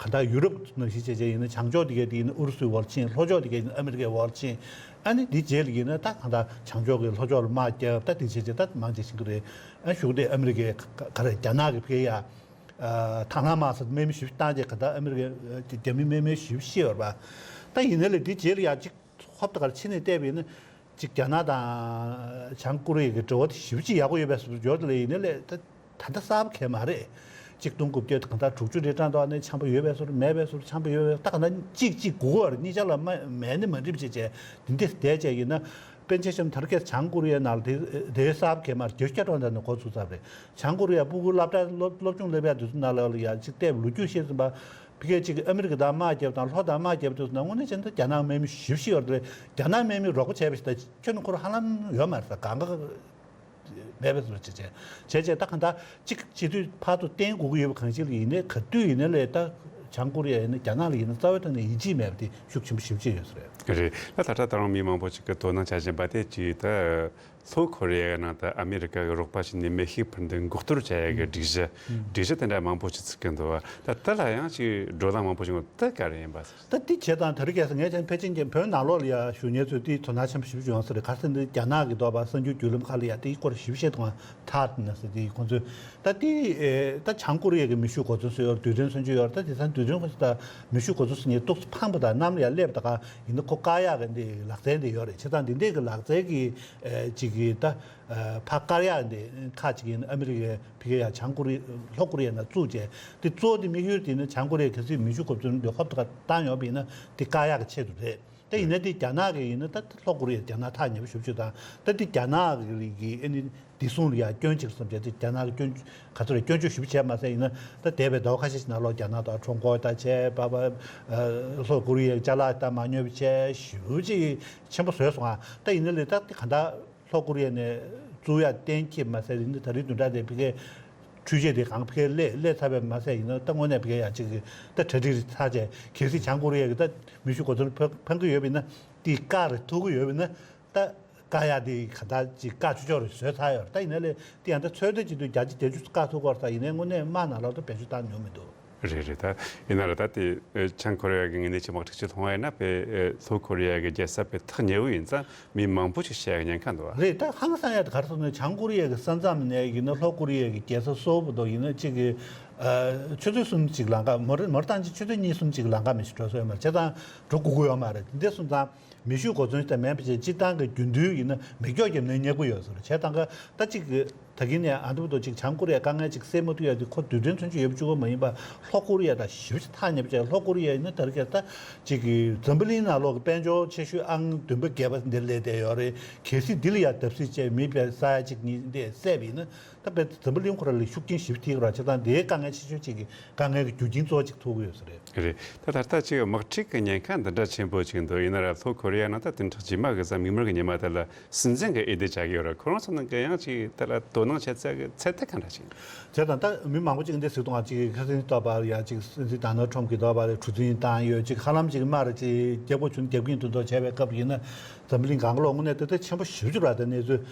གང་ལྟར་ཡུ་རོབ་ནང་བཞིན་བྱས་བྱས་ཡིན་ན་བྱང་ཕྱོགས་དེ་ག་དེ་ཡིན་ན་ཨུ་རུ་སུའི་འོག་ལ་ཕྱིན། ལྷོ་ཕྱོགས་དེ་ག་ཡིན་ན་ཨ་མི་རི་ཀའི་འོག་ལ་ཕྱིན། ཨ་ནི་དེའི་རྗེས་ལ་ཡིན་ན་ད་གང་ལྟར་བྱང་ཕྱོགས་ཀྱི་ལྷོ་ཕྱོགས་ལ་དམག་རྒྱབ། ད་དེ་བྱས་བྱས་ད་མང་ཆེ་ཕྱིན་གི་རེད། ཨ་གཞུག་དེ་ཨ་མི་རི་ཀའི་ག་ག་རེ་རྒྱ་ནག་གི་ཕ་གི་ཡ་ཐང་ལྷ་དམག་ས་དམག་མི་ཞིབ་བཏང་རྗེས་གང་ལྟར་ཨ་མི་རི་ཀའི་རྒྱ་མི་དམག་མི་ཞིབ་ཤེས་ཡོད་རེད་པ། ད་ཡིན་ན་ལས་དེའི་རྗེས་ལ་ཡ་གཅིག་ཧོབ་ཏེ་གར་ཕྱི་ནས་བལྟས་པ་ཡིན་ན། གཅིག་རྒྱ་ནག་དང་བྱང་ཀོ་རི་ཡ་གི་འབྲེལ་བ་དེ་ཞེ་པོ་ཅིག་ཡག་པོ་ཡོད་པའི་བཟོ་འདྲ་ཡོད་དེ་ལས་ཡིན་ན་ལས་ད་ད་ལྟ་གསར་པ་གང་ཡང་མ་རེད། གཅིག་སྟོང་དགུ་བརྒྱ་གང་ལྟར་དྲུག་ཅུ་རེ་གྲངས་ཐོག་ནས་འཆམ་པོ་ཡོད་པའི་བཟོ་འདྲ་མེད་པའི་བཟོ་འདྲ་འཆམ་པོ་ཡོད་པའི་ད་གང་ལྟར་གཅིག་གཅིག་སྒུག་པར་གཉིས་ཆ་ལ་མ་མེད་ནི་མ་འགྲིག་བྱས་བྱས་དེ་འདྲས་བསྡད་བྱས་ཡིན་ན། དཔེར་ན་ཆ་བཞག་ན་ད་རེས་ཁ་སང་བྱང་ཀོ་རི་ཡའི་ནང་ལ་དེ་དེའི་གསར་པ་གང་ཡང་མ་རེད། བརྒྱད་ཅུ་གྱ་གྲངས་ནས་འགོ་ཚུགས་ཚར་བ་རེད། བྱང་ཀོ་རི་ཡ་སྤུ་གུ་སློབ་གྲྭ་སློབ་སློབ་སྦྱོང་སླེབས་ཡ་དུས་ཚོད་ནང་ལོགས་ལ་ཡ་གཅིག་བལྟས་པ་ལོ་རྒྱུས་ཤེས་ཟིན་པ། ཕ་གིར་གཅིག་ཨ་མི་རི་ཀ་དང་དམག་རྒྱབ་དང་ལྷོ་དང་དམག་རྒྱབ་དུས་ན་དངོས་གནས་བྱས་ན་རྒྱ་ནག་དམག་མི་ཞེ་པོ་ཅིག་ཡོད་རེད། རྒྱ་ནག་དམག་མི་རོགས་པ་བྱས་པ་ཞིག་ད་ཁྱོན་ནས་ཁོ་རང་ཧ་ལམ་ཡོད་མ་རེད། ད་གང་ག་ བས་པས་སོ་བྱས་བྱས་བྱས་བྱས་ད་གང་ལྟར་གཅིག་སྤྱི་འཐུས་ཕར་ཚུར་བསྟེན་དགོས་ཀྱི་ཡོད་པ་གང་ཞིག་ལ་ཡིན་ནའི་ག་དུས་ཡིན་ནའི་ལས་ད་བྱང་ཀོ་རི་ཡ་ཡིན་ན་རྒྱ་ནག་ལ་ཡིན་ན་རྩ་བའི་ཐོག་ནས་ཡིད་ཆེས་མེད་པ་དེ་ཤུགས་ཆེན་པོ་ཞེ་པོ་ཅིག་ཡོད་ས་རེད། རེད། ད་ད་ལྟ་ད་རུང་མི་མང་པོ་ཅིག་གིས་དོ་སྣང་བྱ་བཞིན་པ་དེ་ཅིག་ད་ལྷོ་ཀོ་རི་ཡའི་ནང་དུ་ཨ་མི་རི་ཀ་གི་རོགས་པ་བྱས་ནས་མེ་ཤུགས་འཕུར་མདེལ་འགོག་གཏོར་བྱ་ཡ་གི་སྒྲིག་གཞི་སྒྲིག་གཞི་དེ་འདྲ་མང་པོ་ཞིག་བཙུགས་ཀྱི་འདུག་བ། ད་དེ་ལ་ཡང་ཅིག་བགྲོ་གླེང་མང་པོ་ཞིག་འོང་དེ་ག་རེ་ཡིན་པ་ཟེར། ད་འདི་བྱས་ཙང་དེ་རིང་ཁ་སང་ངས་ཀྱང་ཕལ་ཆེར་གྱི་བོད་ནང་ལོགས་ལ་ཡ་བཞུགས་མཁན་ཚོས་དེའི་དོ་སྣང་ཆེན་པོ་ཞེ་པོ་ཅིག་ཡོང་ས་རེད། ག་རེ་ཟེར་ན་རྒྱ་ནག་གི་ཐོག་པ་གསར་འགྱུར་བརྒྱུད་ལམ་ཁག་ལ་ཡ་དེའི་སྐོར་ཞེ་པོ་བཤད་འདུག་ག་ཐག་ན་ཟེར་དེ་ཁོང་ཚོས་ད་དེ་ད་བྱང་ཀོ་རི་ཡ་གི་མེ་ཤུགས་གོ་མཚོན་བཟོས་ཡོད་རེད། རྡུལ་ཕྲན་མཚོན་ཆ་ཡོད་རེད། ད་དེང་སང་རྡུལ་ཕྲན་ཁོ་ཚོ་ད་མེ་ཤུགས་གོ་མཚོན་བཟོས་ནས་ཏོག་ཙམ་འཕངས་པ་དང་གནམ་ལ་ཡ་སླེབས་ད་ག་ཡིན་ན་ཁོ་བཀག་ཡག་གི་འདི་ལག་རྩལ་འདི་ཡོད་རེད། བྱས་ཙང་འདི་འདྲས་ཀྱི་ལག་རྩལ་གྱི་ཅིག་གི་ད་ཕར་བཀག་ཡག་འདི་ཁག་ཅིག་ཡིན་ན་ཨ་མི་རི་ཀའི་ཕ་གི་ཡ་བྱང་ཀོ་རི་ལྷོ་ཀོ་རི་ཡ་ནང་བཙུགས་བྱས་དེ་གཙོ་བོ་དེ་དམིགས་ཡུལ་དེ་ནི་བྱང་ཀོ་རི་ཡ་གལ་སྲིད་མེ་ཤུགས་གོ་མཚོན་འདི་ཧོབ་ཏེ་བཏང་ཡོང་བ་ཡིན་ན་དེ་བཀག་ཡག་གི་ཆེད་དུ་རེད། ད་ཡིན་ན་དེ་རྒྱ་ནག་གི་ཡིན་ན་ད་ལྷོ་ཀོ་རི་ཡ་རྒྱ་ནག་ཐག་ཉེ་པོ་ཞེ་པོ་ཅིག་དང་ད་དེ་རྒྱ་ནག་གི་ཨ་ནི་བདེ་སྲུང་ལ་ཡང་སྐྱོན་ཅིག་བསམ་བྱས་དེ་རྒྱ་ནག་གི་སྐྱོན་ག་ཚོད་རེད་སྐྱོན་བརྗོད་ཞེ་པོ་བྱས་མ་ཟད་ཡིན་ན་ད་འདས་པའི་ཟླ་བ་ཁ་ཤས་ཤིག་ནང་ལོགས་རྒྱ་ནག་དང་ཁྲོམ་སྐོར་དང་བྱས་པ་པ་ལྷོ་ཀོ་རི་ཡའི་ཅ་ལག་ད་མ་ཉོས་པ་བྱས་ཞེ་པོ་ཅིག་ཆེན་པོ་བཟོས་སོང་ཨ། ད་ཡིན་ན་ལས་ད་དེ་ག་འདྲ་ལྷོ་ཀོ་རི་ཡ་ནས་བཙུགས་ཡ་གཏན་འཁེལ་མ་ཟད་ཡིན་ན་ད་རེས་བདུན་ཕྲག་དེ་ཕ་གིའི་འཕྲུལ་ཆས་དེ་གང་ཕ་གིར་སླེབས་སླེབས་ཚར་བས་མ་ཟད་ཡིན་ན་ད་དངོས་གནས་ཕ་གིར་ཡ་གཅིག་གི་ད་གྲ་སྒྲིག་རེ་ཚར་བྱས་གལ་སྲིད་བྱང་ཀོ་རི་ཡ་གི་ད་མེ་ཤུགས་གོ་མཚོན་འཕང་གི་ཡོད་པ་ཡིན་ན་དེ་བཀག་རེ་ཐུབ་ཀྱི་ཡོད་པ་ཡིན་ན་ད་བཀག་ཡ་དེ་ག་ད་ཅིག་བཀག་ཆོག་ཆོག་རེ་བཟོས་ཚར་ཡོད་རེད། ད་ཡིན་ན་ལས་དེ་ཡང་ད་ཚོད་ལྟ་བྱེད་དུས་བརྒྱ་ཆ་བརྒྱད་ཅུ་བཀག་ཐུབ་ཀྱི་ཡོད་རེད། ད་ཡིན་ནའི་དངོས་གནས་དམག་ནང་ལོགས་ད་བེད་སྤྱོད་བཏང་མྱོང་མི་འདུག་རེད་རེད། ད་ཡིན་ན་ར་ད་དེ་ཨེ་བྱང་ཀོ་རི་ཡ་གི་ངོས་ནས་ཅིག་དམག་འཁྲུག་ཅིག་ལྷུང་བ་ཡིན་ན་དཔེ་ཨེ་ལྷོ་ཀོ་རི་ཡ་གི་རྒྱལ་ས་དཔེ་ཐག་ཉེ་བོ་ཡིན་ཙང་མི་མང་པོ་ཞིག་ཤི་ཡ་གི་ཉེན་ཁ་འདུག་བ། རེད། ད་ཧང་སང་ཡ་དེ་ག་རེ་ཟེར་ན་བྱང་ཀོ་རི་ཡ་གི་ས་མཚམས་ནས་ཡིན་ན་ལྷོ་ཀོ་རི་ཡ་གི་རྒྱལ་ས་སོལ་བ་དང་ཡིན་ན་གཅིག་གི་ཨ་ཆུ་ཚོད་གསུམ་ཅིག་ལམ་ཁ་མོ་རེ་མོ་རེ་བཏང་ཅིག་ཆུ་ཚོད་གཉིས་གསུམ་ཅིག་ལམ་ཁ་མི་ཞིག་འགྲོ་ས་ཡོད་མ་རེད། བྱས་ཙང་འགྲོ་དགོས་ཀྱི་ཡོད་མ་རེད། དེ་འདྲ་སོང་ཙང་མེ་ཤུགས་གོ་མཚོན་ཞིག་དང་མིན་པ་བྱས་སྤྱིར་བཏང་གི་རྒྱུན་མཐུད་ཡིན་ན་མེ་སྒྱོགས་བརྒྱབ་ནས་ཉལ་དགོས་ཡོད་ཟེར། བྱས་ཙང་གི་ད་གཅིག་གི་ད་གིན་ནས་ཨ་འདི་བར་དུ་ཅིག་བྱང་ཀོ་རི་ཡ་དཀའ་ངལ་ཅིག་སེལ་མ་ཐུབ་ཡ་དེ་ཁོ་རྡུལ་ཕྲན་མཚོན་ཆ་ཡོད་པ་གཅིག་པོ་མ་ཡིན་པར་ལྷོ་ཀོ་རི་ཡ་དང་ཞེ་པོ་ཅིག་ཐག་ཉེ་པོ་བྱས། ལྷོ་ཀོ་རི་ཡ་ཡིན་ན་ད་རེས་ཀྱི་ད་ཅིག་གི་འཛམ་བུ་གླིང་ནང་ལོགས་ཀྱི་དཔལ་འབྱོར་ཆེ་ཤོས་ཨང་བདུན་པ་བརྒྱད་པ་འདིར་སླེབས་བསྡད་ཡོད་རེད། གལ་སྲིད་འདི་ལ་ཡ་བརྡབ་གསིག་བྱས་མི་དཔེ་ས་ཡ་གཅིག་གཉིས་འདི་བསད་པ་ཡིན་ན་ད་དཔེ་འཛམ་བུ་གླིང་ཁོ་ར་ལ་ཤུགས་རྐྱེན་ཞེ་པོ་ཐེབས་ཀྱི་རེད། བྱས་ཙང་དེའི་དཀའ་ངལ་ཆེ་ཤོས་ཅིག་གི་དཀའ་ངལ་གྱི་རྒྱུ་རྐྱེན་གཙོ་བོ་ཅིག་ཐུག་གི་ཡོད་ས་རེད། རེད། ད་ད་ལྟ་ཅིག་དམག་འཁྲུག་གི་ཉེན་ཁ་འདི་འདྲ་ཆེན་པོ་ཅིག་འདུག་ཡིན་ན་ར་ལྷོ་ཀོ་རི་ཡ་ནང་ད་བདུན་ཕྲག་རྗེས་མ་གི་གཟའ་མིག་དམར་གི་ཉི་མ་དེ་ལ་སྲིད་འཛིན་གྱི་འོས་བསྡུ་བྱ་གི་ཡོད་རེད། ཁོ་རང་ཚོ་ནང་གི་ཡང་ཅིག་དེ་ལ་དོ་སྣང་བྱེད་ཚད་ཀྱི་ཚད་ཐིག་ག་འདྲ་ཅིག་བྱས་ཙང་ད་མི་མང་པོ་ཅིག་འདི་ཟེར་གཏོང་བ་ཅིག་ཁ་སང་ཐོག་པར་ཡ་ཅིག་སྲིད་འཛིན་ཌོ་ནལ་ཊམ་གྱི་ཐོག་པར་གྲུ་འཛིན་བཏང་ཡོད། ཅིག་ཧ་ལམ་ཅིག་མར་ཅིག་རྒྱབ་ཁོ་ཆུན་རྒྱབ་ཀྱིན་དུ་འདུག་བྱས་པའི་སྐབས་ཡིན་ན་འཛམ་བུ་གླིང་གང་ག་ལོག་དངོས་གནས་ད་ལྟ་ཆེན་པོ་ཞེ་པོ་ཅིག་རེད། ད་གནས་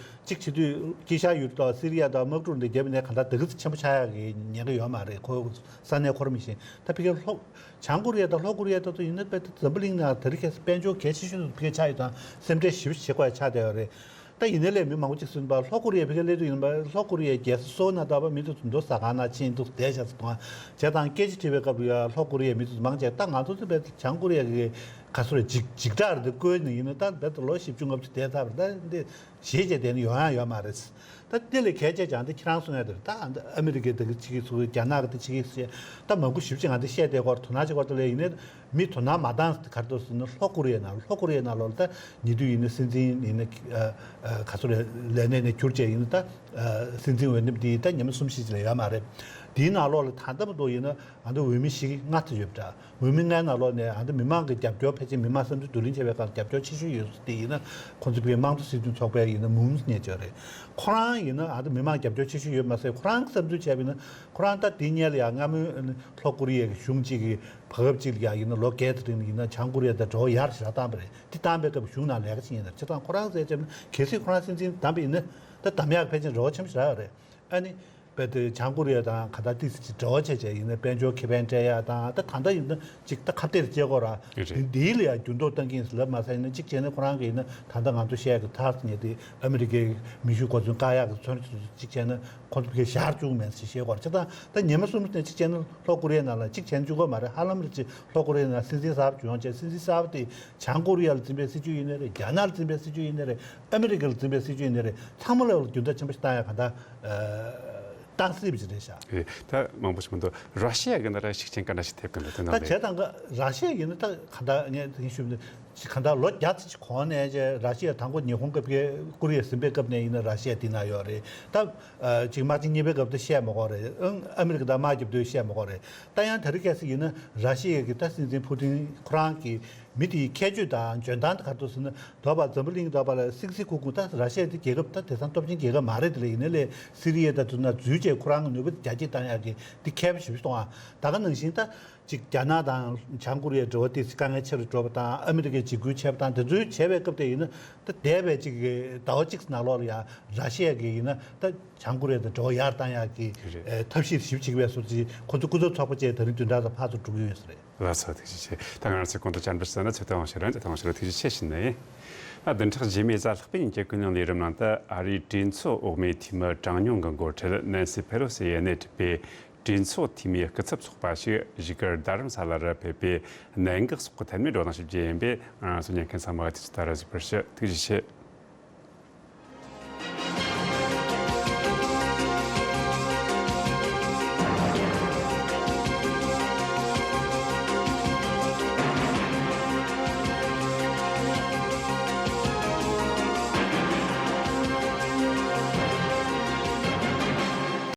ཚུལ་ཅིག་བྱེད་དུས་དཀྱིལ་ཤར་ཡུལ་དང་སི་རི་ཡ་དང་དམག་འཁྲུག་འདི་རྒྱབ་ནས་གང་ལྟར་དེ་ག་ཚོད་ཆེན་པོ་ཆགས་ཡག་གི་ཉེན་ཁ་ཡོད་མ་རེད། ཁོ་ས་གནས་ཁོ་ར་མི་ཤེས། ད་ཕ་གིར་ལྷོ་བྱང་ཀོ་རི་ཡ་དང་ལྷོ་ཀོ་རི་ཡ་ད་ཚོ་ཡིན་ན་དཔེ་འཛམ་བུ་གླིང་ནང་དེ་རིང་ཁ་སང་དཔལ་འབྱོར་གལ་ཆེ་ཤོས་ཕ་གིར་ཆགས་ཡོད་ཙང་སེམས་ཁྲལ་ཞེ་པོ་བྱེད་དགོས་ཡ་ཆགས་བསྡད་ཡོད་རེད། ད་ཡིན་ནའི་ལས་མི་མང་པོ་ཅིག་གསུངས་པ་ལྷོ་ཀོ་རི་ཡ་ཕ་གིར་སླེབས་དུས་ཡིན་པ་ལྷོ་ཀོ་རི་ཡའི་རྒྱལ་ས་སོལ་ནང་ད་བར་མི་དེ་ཚོ་མདོ་ཟ་ཁང་ནང་ཕྱིན་འདུག་བསྡད་བཞག་ཟེར་དང་བྱས་ཙང་སྐད་ཆ་དྲིས་པའི་སྐབས་ལ་ཡ་ལྷོ་ཀོ་རི་ཡའི་མི་དེ་ཚོ་མང་ཆེ་ད་ང་ཚོ་ཚོ་བས་བྱང་ཀོ་རི་ཡ་གི་ག་ཚོད་རེད་འཇིགས་འཇིགས་སྐྲག་རེད་འདུག་བཀོལ་ནས་ཡིན་ན་ད་འདི་ལོ་བཞི་བཅུ་ལྔ་བཅུ་བསྡད་ཚར་བ་རེད། ད་འདི་ཞེས་བྱས་བསྡད་ན་ཡོང་ཡ་ཡོད་མ་རེད། ད་འདི་ལས་གལ་ཆེ་ཀྱང་འདི་ཁྱེད་རང་གསུང་ཡ་དེ་རེད། ད་ཨ་མི་རི་ཀའི་དེ་གི་ཅིག་གིས་ཚུགས་རྒྱ་ནག་གི་དེ་ཅིག་གིས་ཟེར་ད་མང་པོ་ཞེ་པོ་ཅིག་ང་འདི་བཤད་བསྡད་སྐོར་དོ་སྣང་བྱེད་སྐོར་དེ་ལས་ཡིན་ནའི། མི་དོ་སྣང་མ་བཏང་ག་རེ་འདུག་ཟེར་ན་ལྷོ་ཀོ་རི་ཡའི་ནང་ལྷོ་ཀོ་རི་ཡའི་ནང་ལོགས་ལ་ད་ཉེ་དུས་ཡིན་ན་སྲིད་འཛིན་ཡིན་ན་ཨ་ཨ་ག་ཚོད་རེད་ལས་གནས་ནས་གྱུར་བྱས་ཡིན་ན་ད་ཨ་སྲིད་འཛིན་འོས་འདེམས་དེ་ད་ཉི་མ་གསུམ་བཞི་ཅིག་ལ་ཡོད་མ་རེད། དེའི་ནང་ལོགས་ལ་ད་ལྟ་བར་དུ་ཡིན་ན་ཨ་ད་འོས་མི་བཞི་ལྔ་ཙམ་ཡོད་པ་འདྲ། འོས་མི་ལྔའི་ནང་ལོགས་ནས་ཨ་ད་མི་མང་གི་རྒྱབ་སྐྱོར་ཕལ་ཆེར་མི་མང་བསམ་ཚུལ་བསྡུ་ལེན་བྱས་པའི་སྐབས་རྒྱབ་སྐྱོར་ཆེ་ཤོས་ཡོད་ས་དེ་ཡིན་ན་ཁོང་ཚོ་བའི་དམངས་གཙོ་སྲིད་དོན་ཚོགས་པའི་ཡིན་ན་མུམ་ཉེ་ཅོ་རེད། ཁོ་རང་ཡིན་ན་ཨ་ད་མི་མང་རྒྱབ་སྐྱོར་ཆེ་ཤོས་ཡོད་མ་ཟད་ཁོ་རང་བསམ་ཚུལ་བྱས་པ་ཡིན་ན་ཁོ་རང་ད་དེ་སྔོན་ལ་ཡང་སྔ་མོའི་ལྷོ་ཀོ་རི་ཡའི་གཞུང་གཅིག་གི་བར་སྐབས་གཅིག་ལ་ཡ་ཡིན་ན་ལོ་བརྒྱད་དེ་རིང་ལ་ཡིན་ན་བྱང་ཀོ་རི་ཡ་དང་འབྲེལ་བ་ཡར་ཞེ་དྲག་བཏང་བ་རེད། དེ་བཏང་པའི་སྐབས་གཞུང་ནང་ལས་ཀ་བྱེད་ཡིན་ན་བྱས་ཙང་ཁོ་རང་ཟེར་བྱས་ན་གལ་སྲིད་ཁོ་རང་སྲིད་འཛིན་བདམས་པ་ཡིན་ན་ད་བདམས་ཡག་ཕལ་ཆེར་རེ་བ་ཆེན་པོ་ཞེ་དྲག་ཡོད་རེད། ཨ་ནི་དཔེ་དེ་བྱང་ཀོ་རི་ཡ་དང་ག་ད་ཏིས་ཅིག་འབྲེལ་བ་བྱས་བྱས་ཡིན་ན་དཔལ་འབྱོར་ཁེ་ཕན་སྤྲད་ཡག་དང་ད་ད་ལྟ་ཡིན་ན་ཅིག་ད་ཁ་གཏད་བཅད་དགོས་ར་རེད། དེ་འདིའི་ལ་ཡ་འགྱུར་ལྡོག་བཏང་གི་ཡིན་ཟེར་ལབ་མ་ཟད་ཡིན་ན་གཅིག་བྱས་ན་ཁོ་རང་གི་ཡིན་ན་ད་ལྟ་ང་ཚོ་བཤད་ཀྱི་ཐག་ཉེ་དེ་ཨ་མི་རི་ཀའི་མེ་ཤུགས་གོ་མཚོན་བཀག་ཡག་གི་ཚོན་གཅིག་བྱས་ན། ཁོང་ཚོ་ཕ་གིར་བཞག་བཅུག་མེད་ཟེར་བཤད་ཀྱི་ཡོད་རེད། བྱས་ཙང་ད་ཉི་མ་གསུམ་ནས་གཅིག་བྱས་ན་ལྷོ་ཀོ་རི་ཡའི་ནང་ལ་གཅིག་བྱས་ན་བཅུག་གི་མ་རེད། ཧ་ལམ་རེ་ཅིག་ལྷོ་ཀོ་རི་ཡའི་ནང་སྲིད་འཛིན་གསར་པ་བྱུང་བྱས་སྲིད་འཛིན་གསར་པ་དེ་བྱང་ཀོ་རི་ཡ་ལ་འཛིན་པའི་སྲིད་ཇུས་ཡིན་ནའི་རེད། རྒྱ་ནག་ལ་འཛིན་པའི་སྲིད་ཇུས་ཡིན་ནའི་རེད། ཨ་མི་རི་ཀ་ལ་འཛིན་པའི་སྲིད་ཇུས་ཡིན་ནའི་རེད། ཚང་མ་ལ་འགྱུར་ལྡོག་ཆེན་པོ་ཞིག་བཏང་ཡ་གང་ལྟར་བཏང་སྲིད་པ་ཅིག་རེད་ཤག་རེད། ད་མང་པོ་ཞིག་མི་འདུག་ར་ཤི་ཡ་གི་ནང་ལ་ཤུགས་རྐྱེན་ག་འདྲ་ཞིག་ཐེབས་ཀྱི་འདུག་དེ་ནང་ད་ལ་བྱས་ཙང་ག་ར་ཤི་ཡ་ཡིན་ན་ད་གང་ལྟར་ངས་དེ་ཞུས་པ་ནི། ཅིག་གང་ལྟར་ལོ་བརྒྱ་ཙམ་ཅིག་གོང་ནས་ཅིག་ར་ཤི་ཡ་དང་པོ་ཉི་ཧོང་སྐབས་ཀྱི་ཀོ་རི་ཡ་ཟིན་པའི་སྐབས་ནས་ཡིན་ན་ར་ཤི་ཡ་དེ་ན་ཡོད་རེད། ད་ཅིག་དམག་ཆེན་གཉིས་པའི་སྐབས་དེ་བཤད་མ་དགོས་རེད། ཨ་མི་རི་ཀ་དང་དམག་རྒྱབ་དུས་བཤད་མ་དགོས་རེད། ད་ཡང་དེ་རིང་ཁ་སང་ཡིན་ན་ར་ཤི་ཡ་གི་ད་སྲིད་འཛིན་ཕུ་ཏིན་ཁོ་རང་གི་མི་དེའི་ཁྱད་ཆོས་དང་འཇོན་ཐང་དེ་ག་རེ་འདུག་ཟེར་ན། དོ་བ་འཛམ་བུ་གླིང་དོ་བ་ལ་སིག་སིག་ཁུག་ཁུག་ད་ར་ཤི་ཡ་དེ་རྒྱལ་ཁབ་ད་དེང་སང་སྟོབས་ཆེན་རྒྱལ་ཁབ་མ་རེད། དེ་ལ་ཡིན་ན་ལས་སི་རི་ཡ་དང་དེ་ཚོ་ན་འཛུལ་བྱས་ཁོ་རང་གི་ནུས་པ་རྒྱ་སྐྱེད་བཏང་ཡག་གི་དེ་མཁས་པོ་ཞེ་པོ་ཅིག་མཐོང་ཨ། ད་ག་ནང་བཞིན་ད་ཅིག་རྒྱ་ནག་དང་བྱང་ཀོ་རི་ཡ་འབྲེལ་བ་དེ་དཀའ་ངལ་ཆེ་རུ་འགྲོ་བ་དང་ཨ་མི་རི་ཀའི་འཇིགས་སྐུལ་བྱས་པ་དང་དེ་ཚོའི་བྱས་པའི་སྐབས་དེ་ཡིན་ན་ད་འདས་པའི་ཅིག་ཟླ་བ་གཅིག་ནང་ལོགས་ལ་ཡང་ར་ཤི་ཡ་གི་ཡིན་ན་ད་བྱང་ཀོ་རི་ཡ་དང་འབྲེལ་བ་ཡར་བཏང་ཡག་གི་རེད། ཨེ་ཐབས་ཤེས་ཞིབ་བྱེད་ཀྱི་བས་སོགས་ཀྱི་ཁོ་ཚོ་སྐུ་ཚབ་ཚོགས་པ་བཅས་དེ་རིང་བདུན་ཕྲག་ཙམ་ཕར་ཚུར་འགྲོ་གི་ཡོད་ས་རེད། ལགས་སོ། ཐུགས་རྗེ་ཆེ། ད་ང་རང་ཚོའི་གོང་དུ་བཅར་འདྲི་ཞུས་ན་ཚེ་བརྟན་དབང་ཕྱུག་རང་ཚེ་བརྟན་དབང་ཕྱུག་ལ་ཐུགས་རྗེ་ཆེ་ཞུ་ནི་ཡིན། ད་བདུན་ཕྲག་རྗེས་མའི་གཟའ་ལྷག་པའི་ཉིན་གྱི་ཀུན་གླེང་ལས་རིམ་ནང་དུ་ཨ་རིའི་གྲོས་ཚོགས་འོག་མའི་འཐུས་མི་གྲངས་ཉུང་གི་འགོ་ཁྲིད་ནན་སི་ཕེ་ལོ་སི་ཡིས་སྣེ་ཁྲིད་པའི་གྲོས་ཚོགས་འཐུས་མིའི་སྐུ་ཚབ་ཚོགས་པ་ཞིག་བཞུགས་སྒར་རྡ་རམ་ས་ལ་རུ་ཕེབས་པའི་གནད་འགག་སོགས་ཀྱི་ཐད་ནས་བགྲོ་གླེང་ཞིབ་རྒྱས་ཡིན་པས། ང་རང་ཚོ་ཉན་མཁན་ཚང་མ་དུས་ཚོད་ལྟར་གཟིགས་པར་ཞུ། ཐུགས་རྗེ་ཆེ།